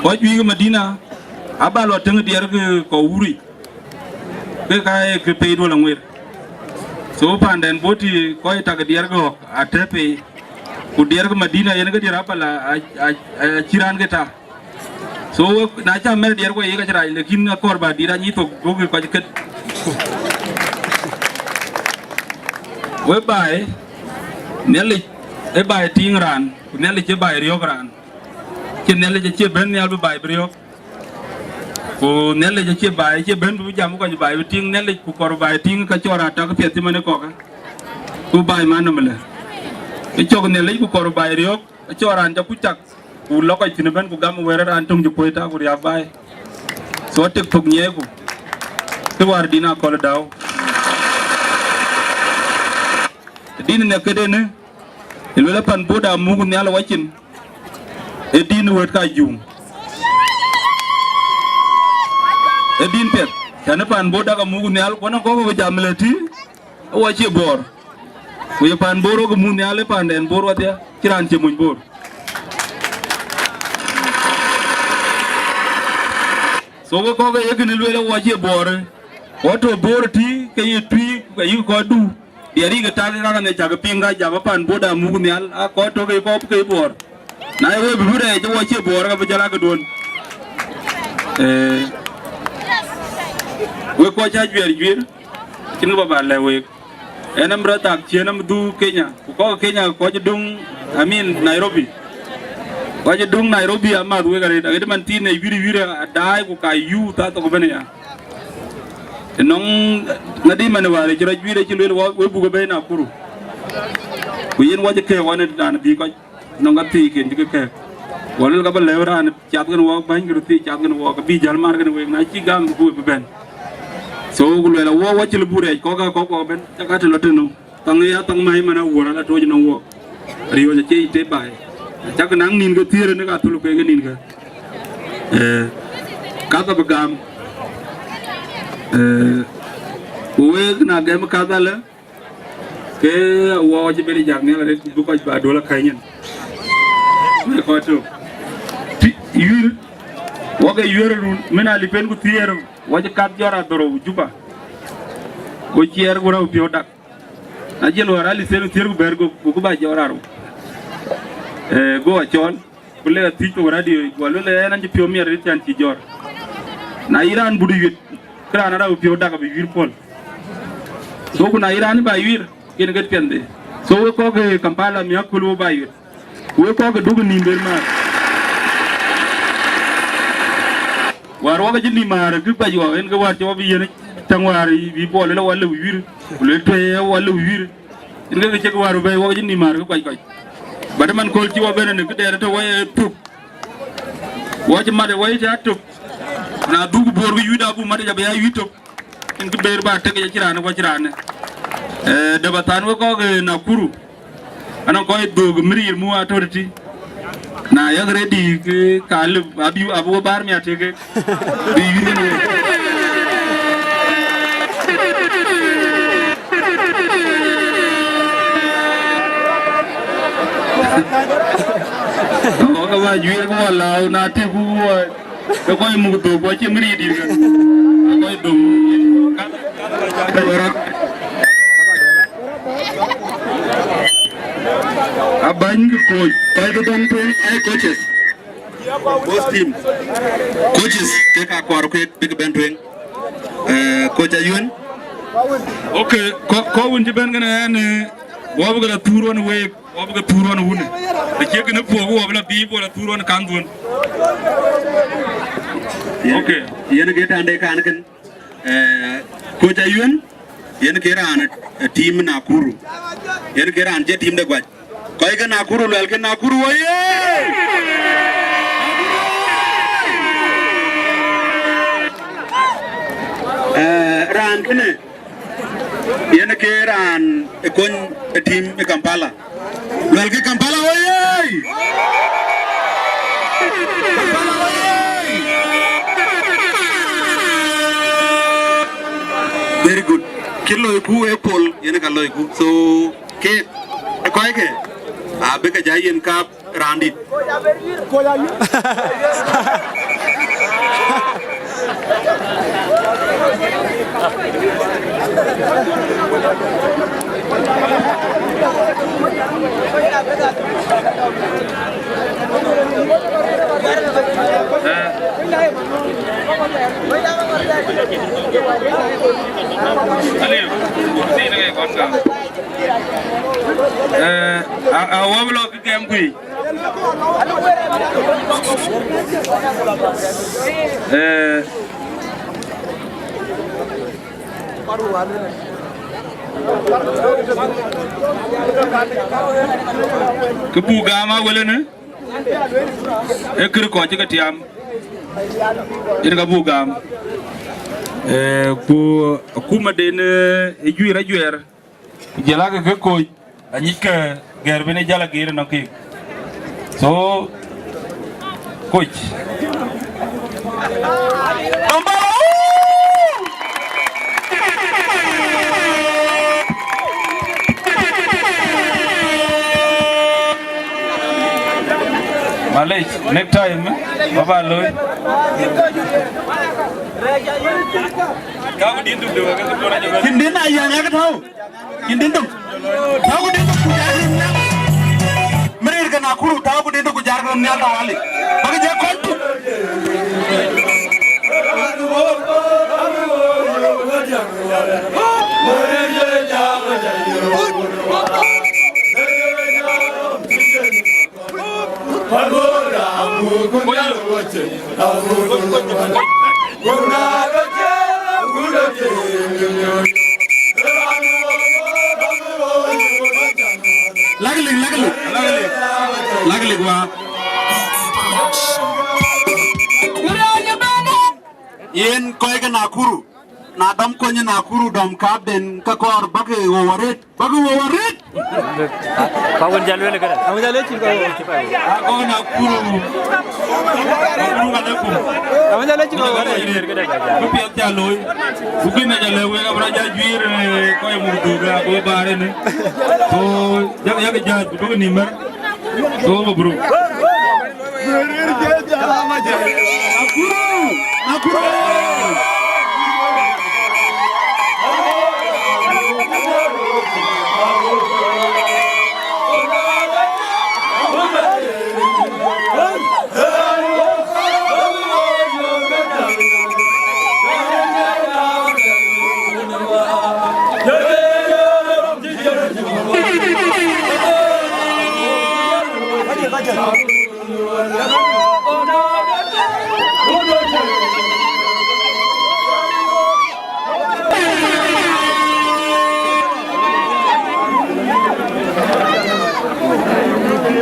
kɔc juëc ke Madina, aba lɔ tëŋ diɛɛr ke kɔc wuric, ke ka ye kë pei duɔl aŋuer. So, panden Bor tï kɔc tak diɛɛr ke ɣɔ̈k atɛ̈ pei, ku diɛɛr ke Madina yen ke diɛɛr apala a, a, a, acï raan ke ta. So, wek, na ca mɛ̈r diɛɛr, wek ye ka cï rac, lakin akɔɔr ba dït anyic thok, duɔ̈kkï kɔc kët. Wek baai, Nhialic ë baai tiiŋ raan, ku Nhialic ë baai riɔ̈ɔ̈k raan. Cï Nhialic acie bɛ̈n nhial bï baai bï riɔ̈ɔ̈k. Ku Nhialic acie baai, acie bɛ̈n bï jam kɔc baai bï tiiŋ Nhialic, ku kɔɔr baai tiiŋ ka cɔɔr atak piɛth cï man ë kɔ̈k. Ku baai man nɔm ëlë. Ë cɔk Nhialic ku kɔɔr baai riɔ̈ɔ̈k, ë cɔɔr raan ca kuc tak. Ku lɔ kɔc thïn ëbɛ̈n, ku gam wëër raan töŋ cï puɔ̈i tak, ku riääk baai. So, atek thok nyiɛɛiku, të wäär dïn akɔl däu. Dïn në këdenë, ë luel pan Bor da muk nhial wacin, ë dïn wët ka juŋ. Ë dïn piɛth, cän ë pan Bor da ka muk nhial, ku anɔŋ kɔ̈k ke jam lë tï, ë wɔ cie Bor. Ku ye pan Bor wok muk nhial ë panden Bor wadhia, cï raan cie mony Bor. So we kɔ̈k ye kënë lueel, wɔ cie Bor. Kɔc tɔ̈ Bor tï, ke ye tui, ke yï kɔc du. Diɛɛr yï ke tak, ka ne cak piŋ, ka jam pan boda muk nhial, a kɔc tɔ̈ ke kɔc ke Bor. Na ye we bï bï rɛɛc, wɔ cie Bor, ka bï jɔl a këduön. Eh, we kɔc ca juɛɛr juiir, cïn kë ba ba lɛ̈k week. Ɣɛn am rɔt thak ciëën am dhuk Kenya, ku kɔc Kenya kɔc döŋ, I mean Nairobi. Kɔc döŋ Nairobi amath wek arëët, aɣet man thiin ë wiir wiir adaai ku ka yuu thaa thok ëbɛ̈n aya. Ënɔŋ ŋadï man wäär cï rɔt juiir acï lueel wɔ, we buk ë bɛ̈i Nakuru. Ku yen wɔ cï kɛ̈ɛ̈k ɣɔn ë raan bï kɔc. Nɔŋ ka thiiken cï ke kɛ̈ɛ̈k. Wɔ luel ka bä lɛ̈u raan cath kën wɔ bäny kë röt thiic cath kën wɔ, ke bï jäl mar kën wek, na cï gam ku bï bɛ̈n. So ku luɛl awɔ, wɔ cï lë buk rɛɛc kɔ̈k aa kɔ̈k kɔ̈k bɛ̈n, cä ka të lɔ tënou. Thaŋ ë ya thaŋ mac man awuɔ̈r ala tooc nɔŋ wɔ. Riɔ̈ɔ̈c acie yic tëë baai. Cak naŋ nïn ke thiëër ënë ka thul ke ke nïn ke. Eh, ka thɔ bï gam. Eh, ku wek na gɛm ka dhalë, ke awɔ cï ben jak nhial arëët, ku bï kɔc ba duɔl akäny nyin. Në kɔc tök. Tï, yuir, wɔ ke yuir run, min a lipen ku thiëër, wɔ cï kath jɔt adhorou Juba. Go ciɛɛr ku rau piɔ̈u dak. Na jël wär alithen thiëër ku bɛ̈ɛ̈r, go, go ku ba jɔt rarou. Eh, go acɔl. Ku le athic thok radio, ku aluel ë ɣɛn an cï piɔ̈u miɛt arëët can cï jɔt. Na yï raan but yuit, ke raan arau piɔ̈u dak abï yuir puɔ̈l. So ku na yï raan ba yuir, yen ke piɛnhde. So wek kɔ̈k ë Kampala miäk köl wo ba yuit. Ku wek kɔ̈k ë duk ë nïïm ben määr. Wäär wɔ ke cï nïïm määr kë kuac wɔ, yen ke wäär cï wɔ bï yiën täŋ wäär bï puɔ̈l lël wɔ lëu yuir, ku lël tuɛ̈i wɔ lëu yuir. Yen ke cïk wäär bɛ̈i wɔ cï nïïm määr kë kuac kɔc. But man köl cï wɔ ben në këdɛɛr tɔ̈ wɔ ye thök. Wɔ cï mat ë wɔ cï atök. Na dhuk Bor kë yuit abuk mat ë abï ya yuit tök. Yen kë ber ba tek ë cï raan ë wɔ cï raan ë. Eh, dap athan wek kɔ̈k ë Nakuru. Anɔŋ kɔc dhuk mïrïïr mu authority. Na yak ready ke ka lëu abï, abï wo bäär miäk tëk kek. Bï yïn wo. Wo ka ba juiir ku wo lääu na tëk ku wo. Ke kɔc muk dhuk wo cï mïrïïr dït ke. Kɔc dhuk. Abäny kë koc, kɔc bï bɛ̈n tueŋ aa coaches. Both team. Coaches ke ka kɔɔr kek bïk bɛ̈n tueŋ. Eh, coach Ayuen. Okay, kɔ, kɔ wun cï bɛ̈n kënë ɣɛn, eh, wɔ bï ke la thuur ɣɔn week, wɔ bï ke thuur ɣɔn wun. Të ciek kënë puɔ̈k, wɔ bï la biic, wɔ la thuur ɣɔn kandhuɔ̈n. Okay. Yen ke tande kan kën. Eh, coach Ayuen, yen ke raan, eh, team Nakuru. Yen ke raan cï team de guac. Kɔc ke Nakuru, luɛlkë Nakuru oyee! Eh, raan kënë, yen ke raan ë kony ë team ë Kampala. Luɛlkë Kampala oyee! Kampala oyee! Very good. Kë loiku ë pol, yen ka loiku. So, ke, ë kɔckë, abï ke ja yen kap raandït. Eh, a, a wɔ bï lɔ kë gɛm kuic. Eh, kë buk gam a wëlënë, ee kërë kɔc cï ke tiam, yen ka buk gam. Eh, ku akumaden, eh, ë juëër ajuɛɛr. Ku jël akë ke koc, anyicke gɛ̈ɛ̈r bï në jäl ageer ënɔŋ keek. So, koc. Malec, next time, eh, ba ba looi. Cïn din na yäŋ yak tääu. Cïn din dum. Tääu ku din dum ku jar rum nhial. Mïrïr ke Nakuru, tääu ku din dum ku jar rum nhial tawali. Bäk jɛ kɔc tuk. Lak lik, lak lik, lak lik, lak lik wa. Yen kɔc ke Nakuru, na dɔm kony Nakuru, dɔm kapden ke kɔɔr bäk wo waret, bäk wo waret. Ka wën jal wele këdë? Awën jal wele cï ka wën. Akɔn Nakuru. Nakuru ka däkum. Awën jal wele cï ka wën. Bï piɛth jal looi. Ku kën jal lɛ wek abï rɔt jal juiir, eh, kɔc muk dhuk, eh, ago baar ënë. So, yak, yak jääth, ku duɔ̈k nïïm mär. So, mabruuk. Nakuru! Nakuru!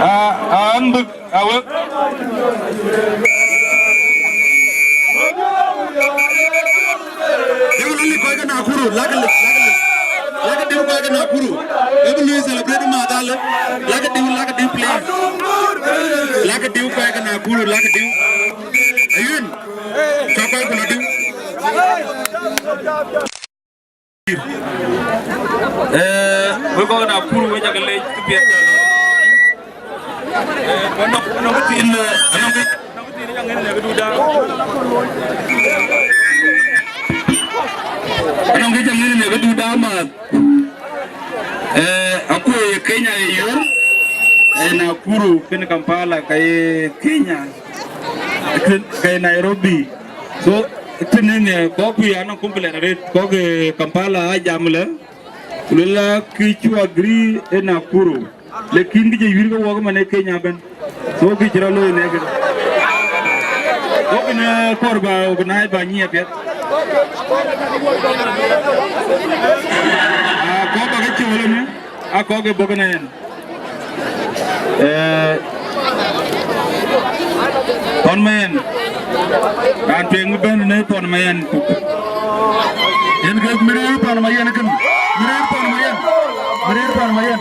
Ah, ah, an bïk, ah, wek. Yek lɔ lik kɔc ke Nakuru, lak lik, lak lik. Lak diu kɔc ke Nakuru. Yek lui celebrate ma dal. Lak diu, lak diu, please. Lak diu kɔc ke Nakuru, lak diu. Ayun. Cɔk kɔc ku lɔ diu. Eh, wek kɔc Nakuru, wek cak leec kë piɛth. Eh, ku anɔŋ, anɔŋ kë thiin, eh, anɔŋ kë, anɔŋ kë thiin ca ŋic në këdu da. Anɔŋ kë ca ŋic në këdu da ma. Eh, akuɔ̈c Kenya ye yöör, eh, Nakuru, kën Kampala, ka ye Kenya, kën, ka ye Nairobi. So, tënë, eh, kɔc kuc anɔŋ complain arëët, kɔc, eh, Kampala aa jam lë, ku luel la kë cuk agree ë Nakuru. Lakin kë cï yïr ke wɔk man ë Kenya ëbɛ̈n. So kë cï rɔt looi në kënë. Wɔk në kɔɔr ba organize ba nyiɛɛp piɛth. Aa, kɔɔr ba ke cɔl ënë, aa, kɔɔr ke bɔ̈ kënë yen. Eh, Thɔn Mayen. Raan tueŋ bï bɛ̈n në Thɔn Mayen. Yen kek Mïrïr Thɔn Mayen kën. Mïrïr Thɔn Mayen. Mïrïr Thɔn Mayen.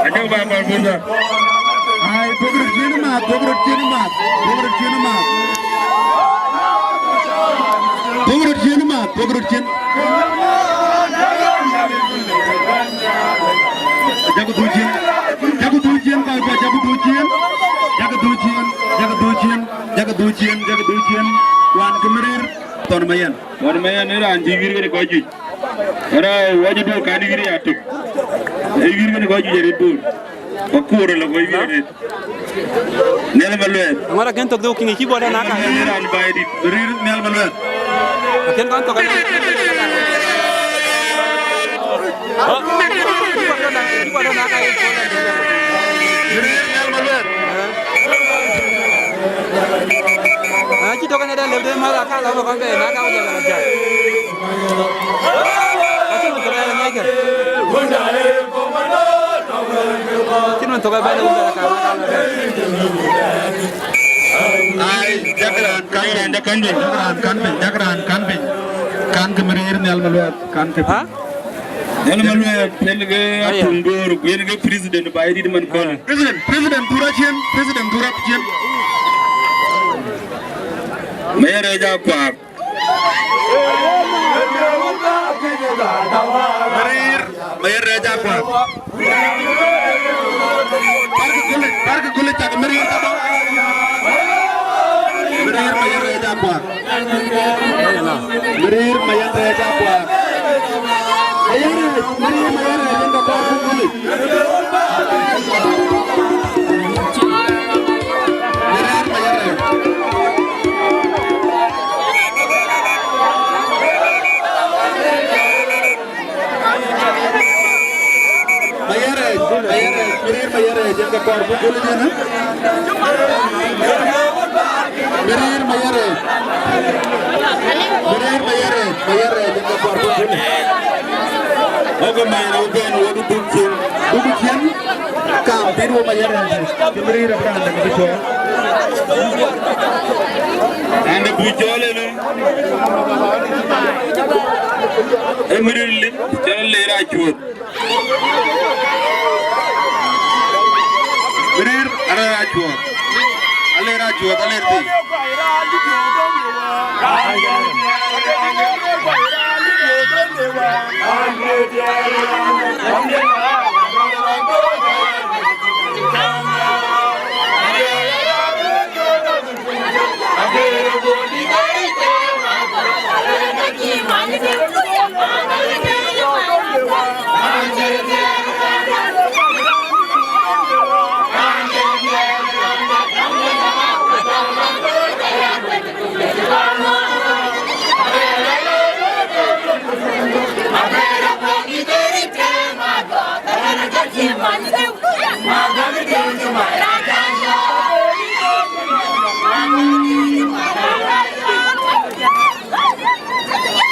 Acuk ba kɔn pur thar. Ai, puk röt cin math, puk röt cin math, puk röt cin math. Puk röt cin math, puk röt cin. Jakï dhuk cin, jakï dhuk cin, kɔc kɔc, jakï dhuk cin, jakï dhuk cin, jakï dhuk cin, jakï dhuk cin, jakï dhuk cin. Wan kë Mïrïr Thɔn Mayen. Thɔn Mayen ë raan cï wïïr kënë kɔc juëc. Raan wacï duɔ̈k kan wïïr ya tök. Ë wïïr kënë kɔc juëc arëët bor. Ba kuur la kɔc wïïr arëët. Nhial Maluɛth. Ŋɔt akën thok dhuk kiŋ cï bɔt ëna ka. Ë raan baai dït. Rïïr Nhial Maluɛth. Akën kɔn thok ëna. Rïïr Nhial Maluɛth. Acï tök ënë dɛ lëu de mäth aka lɔ bä kɔn bɛ na ka wä jɛ bɛ jai. Acï mën thok ënë ŋiɛckë. Acï mën thok ënë bɛ lëu bɛ ka bä ka bɛ. Ai, jak raan kan piny, jak raan kan piny, jak raan kan piny, jak raan kan piny. Kan kë Mïrïr Nhial Maluɛth, kan kë piny. Ha? Nhial Maluɛth, yen ke Aya. Atum Bor, ku yen ke president ba yï dït man kɔn. President, president Thura cien, president Thura cien. Mayen rɛɛc akuaak. Mïrïr. Mayɛn Rɛɛc Akuak. Parkë gulë, parkë gulë, cak Miriir tëdɔ̈. Miriir Mayɛn Rɛɛc Akuak. Miriir Mayɛn Rɛɛc Akuak. Mayɛn Rɛɛc, Miriir Mayɛn Rɛɛc, yen ke kɔɔr buk gulë. Miriir Mayɛn Rɛɛc. Mayɛn Rɛɛc, Mayɛn Rɛɛc, Miriir Mayɛn Rɛɛc, yen ke kɔɔr buk gulë yen. Miriir Mayɛn Rɛɛc. Miriir Mayɛn Rɛɛc, Mayɛn Rɛɛc, yen ke kɔɔr buk gulë. Oke, man, wo bɛ̈n, wo duk ciëën. Duk ciëën, kam, pïïr wo Mayɛn Rɛɛc. Cï Miriir ë raan dɛ̈ bï cɔɔl. Raan dɛ̈ bï cɔɔl ënë. Ee Miriir lip, cɔl Leer Acuɔth. Miriir, Aleer Acuɔth. Aleer Acuɔth, Aleer thii.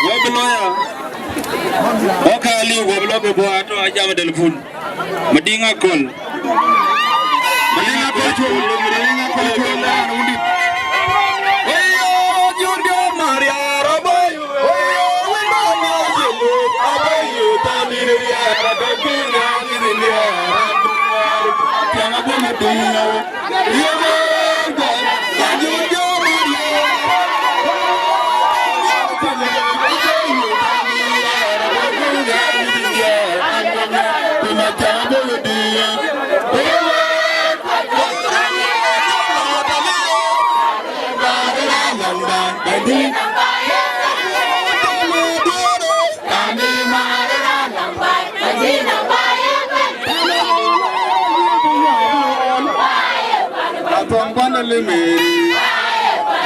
Wek bï lɔ ya. Wek ka liu, wek bï lɔ ke bɔ̈ atɔ̈ ajam ë telephone. Madiŋ Akol. Madiŋ Akol col, Madiŋ Akol col, raan wundït. Eyo, Jurjo Mariar, aboyo. Eyo, win mama jelo, aboyo, tanir riar, abagina, tanir riar, abagina. Tiang abuna dunia. Atuɔŋ pan ë Lemeri,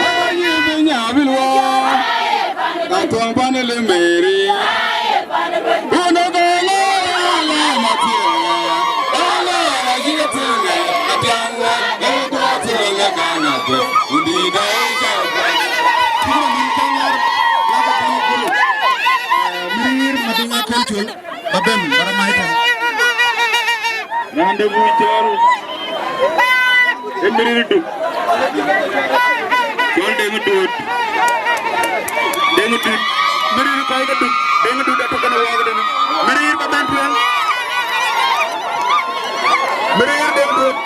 awa yï bï nya bï luɔɔ. Atuɔŋ pan ë Lemeri, unë bɛ lɔ ala mathiɛ, ala la yï tënë, atiaŋ wä, ë duɔɔth ë lë kana bë, undi da ë ca bë. Cï man yïn cä ŋar, la bä piny kulu. Mïr Madiŋ Akol col. Ba ben, ba rɔt mai tɛ̈n. Raan dɛ̈ bï cɔl, ee Mïrïr Duk. Cɔl Deŋ Dut. Deŋ Dut. Mïrïr kɔc ke Duk. Deŋ Dut atɔ̈ kënë wɔɔk tënë. Mïrïr ba ben tueŋ. Mïrïr Deŋ Dut.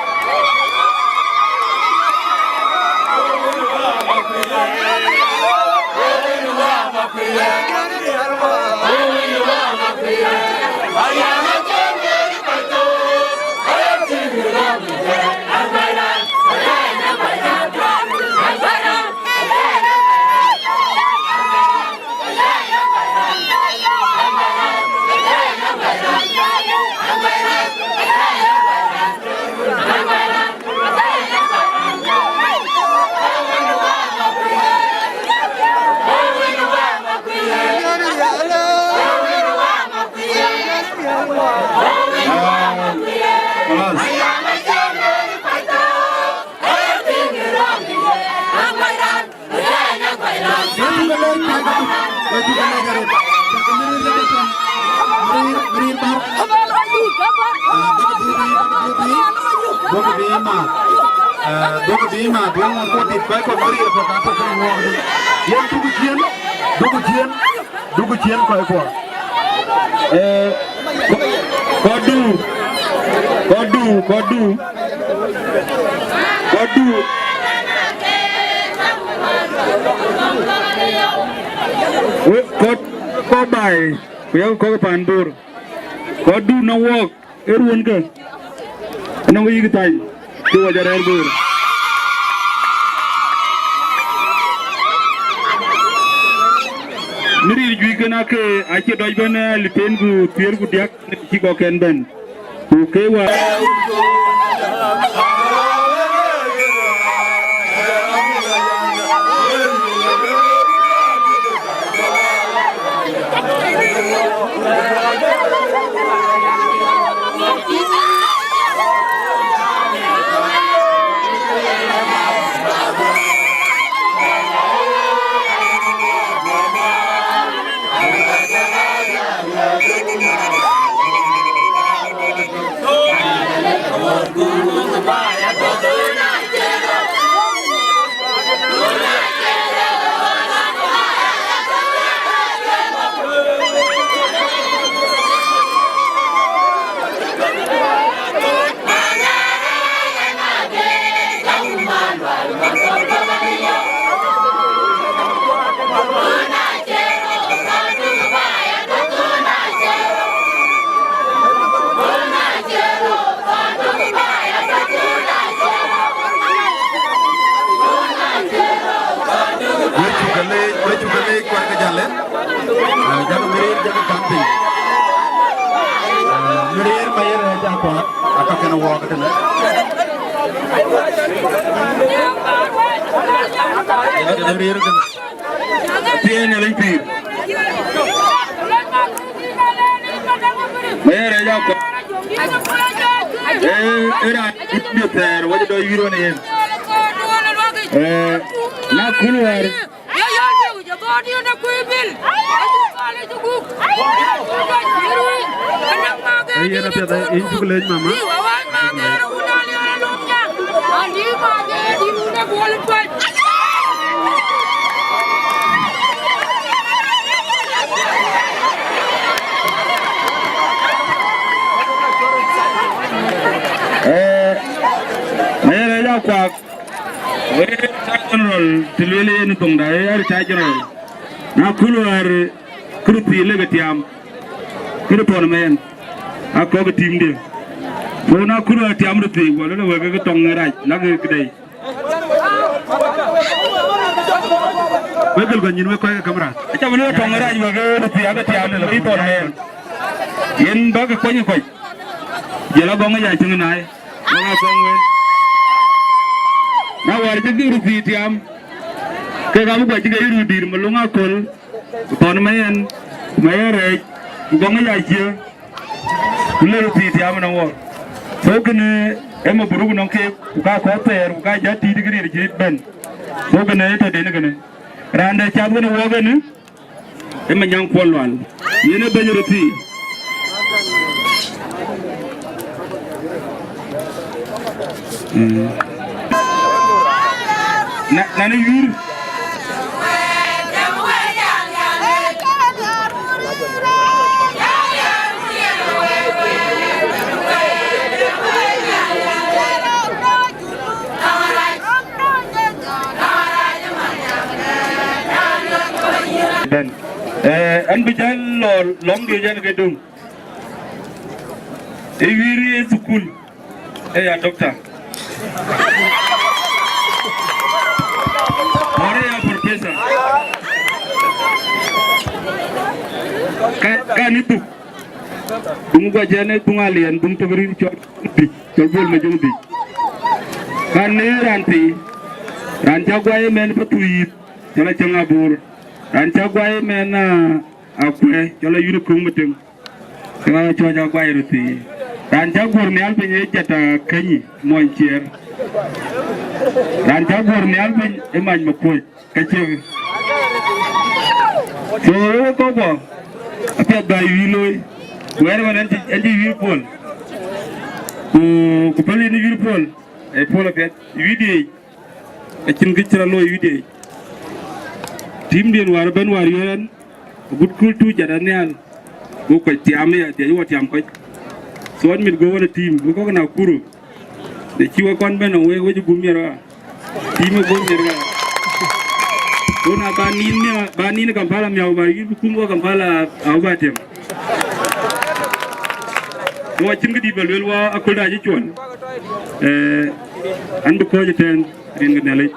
Duɔ̈kkë bï math, eh, duɔ̈kkë bï math, wek ŋuɔ̈t kuɔ̈t dït, kɔc kɔ̈k bï riɛl kɔ̈k atɔ̈ kënë wɔɔk dï. Yen duɔ̈kkë ciëën, duɔ̈kkë ciëën, duɔ̈kkë ciëën kɔc kuɔ. Eh, kɔc du, kɔc du, kɔc du, kɔc du. Wek kɔc, kɔc baai, ku yak kɔc pan Bor. Kɔc dun nɔŋ wɔɔk ë ruɔ̈nkë, anɔŋ yïk thany, ke wɔ jɔ rɛ̈ɛ̈r böör. Në ril juëc kën ake acï dɔc bɛ̈n ë liten ku thiëër ku diäk cï kɔcken bɛ̈n. Ku ke wä Wek cuk ke leec, wek cuk ke leec, kuat ke jal ë. Ah, jakë Miriir, jakë kampiny. Ah, Miriir Mayɛn Rɛɛc Akuak, aka kën wɔɔk tënë. Jakë Miriir kënë. Athiɛɛn ë lec pïïr. Mayɛn Rɛɛc Akuak. Ee, ee raan cï thɛɛr, wacï dɔc wïïr ɣɔn yen. Ee, na kul wäär. Ee, yen apiɛth, ee, yïn cuk leec, mama. Ee, Mayɛn Rɛɛc Akuak, ee retired general, të lueel yen ë thoŋda, ee retired general. Na kul wäär kërë thii lek ë tiaam, kërë thɔn mɛɛn, akɔ̈k ë team dië. So na kul wäär tiaam röt thii, guɔ lëlë wek ke tɔŋ ë rac, lak ë këdɛ̈i. Wek gël kɔc nyïn wek kɔc ke kamera. Aca bï lëlë tɔŋ ë rac wek ke röt thii, ake tiaam lëlë bï thɔn mɛɛn. Yen bäk kuɔny kɔc. Jël agɔŋ ë ya cïŋ naai. Wala kɔŋ wën. Na wäär cï gïk röt thii tiaam, kek abï guɔ cï ke yï röt dïïr Malöŋ Aköl, ku Thɔn Mayɛn, ku Mayɛn Rɛɛc, ku Gɔŋ ë ya cië, ku le röt thii tiaam ënɔŋ wɔɔk. So kënë ë mabruk nɔŋ keek, ku ka kɔ̈th thɛɛr, ku ka jat tïït kë ril cï bɛ̈n. So kënë ë tɔ̈ den kënë. Raan dɛ cath wën ë wɔɔk ënë, ë Manyaŋ Kuɔl Lual, yen ë bɛ̈ny röt thii. Mm. Na, na në yïr. Bɛ̈n. Eh, an bï jäl lɔ lɔŋ dië jɛn ke döŋ. Ë wïïr ye thukul, ë ya doctor. Ɣɔn ë ya professor. Ka, ka ni dhuk. Duŋ guɔ jɛn ë duŋ aliɛn, duŋ tök rïïr cɔl Dhic, cɔl Bol Majöŋ Dhic. Kan në raan thii, raan cä guai ëmɛn bä thuu yïth, cɔl Acäŋ Abur. Raan cä guai ëmɛn, ah, Akuɛ̈, cɔl Ayut Köŋ Meteŋ. Cï ɣa cɔɔc a guai röt thii. Raan cä guöör nhial piny ë Jata Känyi, mony Ciɛɛr. Raan cä guöör nhial piny ë Mac Makuöc. Ka ciëk. So, wek kɔ̈k guɔ, apiɛth bä yï looi. Ku ɛn ëmɛn ɛn cï, ɛn cï yï puɔl. Ku, ku päl yïn yï puɔl. Ee puɔl apiɛth. Yï diëëc. Acïn kë cï rɔt looi yï diëëc. Tiimdiën wäär ëbɛ̈n wäär yöör ɛn, agut kööl tuuc jat anhial. Go kɔc tiaam aya, dhiac wɔ tiaam kɔc. So, ɛn mit go wën ë tiim, wek kɔ̈k Nakuru. Në cï wek kɔn bɛ̈n nɔm wek, wek cï guum miɛt ɣa. Tiim ë guum miɛt ɣa. Go na ba nin miäk, ba nin Kampala miäk, ba yïn bï kum wɔ Kampala, abä tiam. Ku acïn këdït ba lueel, wɔ aköl da cï cuɔl. Ee, an bï kɔ̈ɔ̈c ëtɛ̈ɛ̈n, rin ke Nhialic.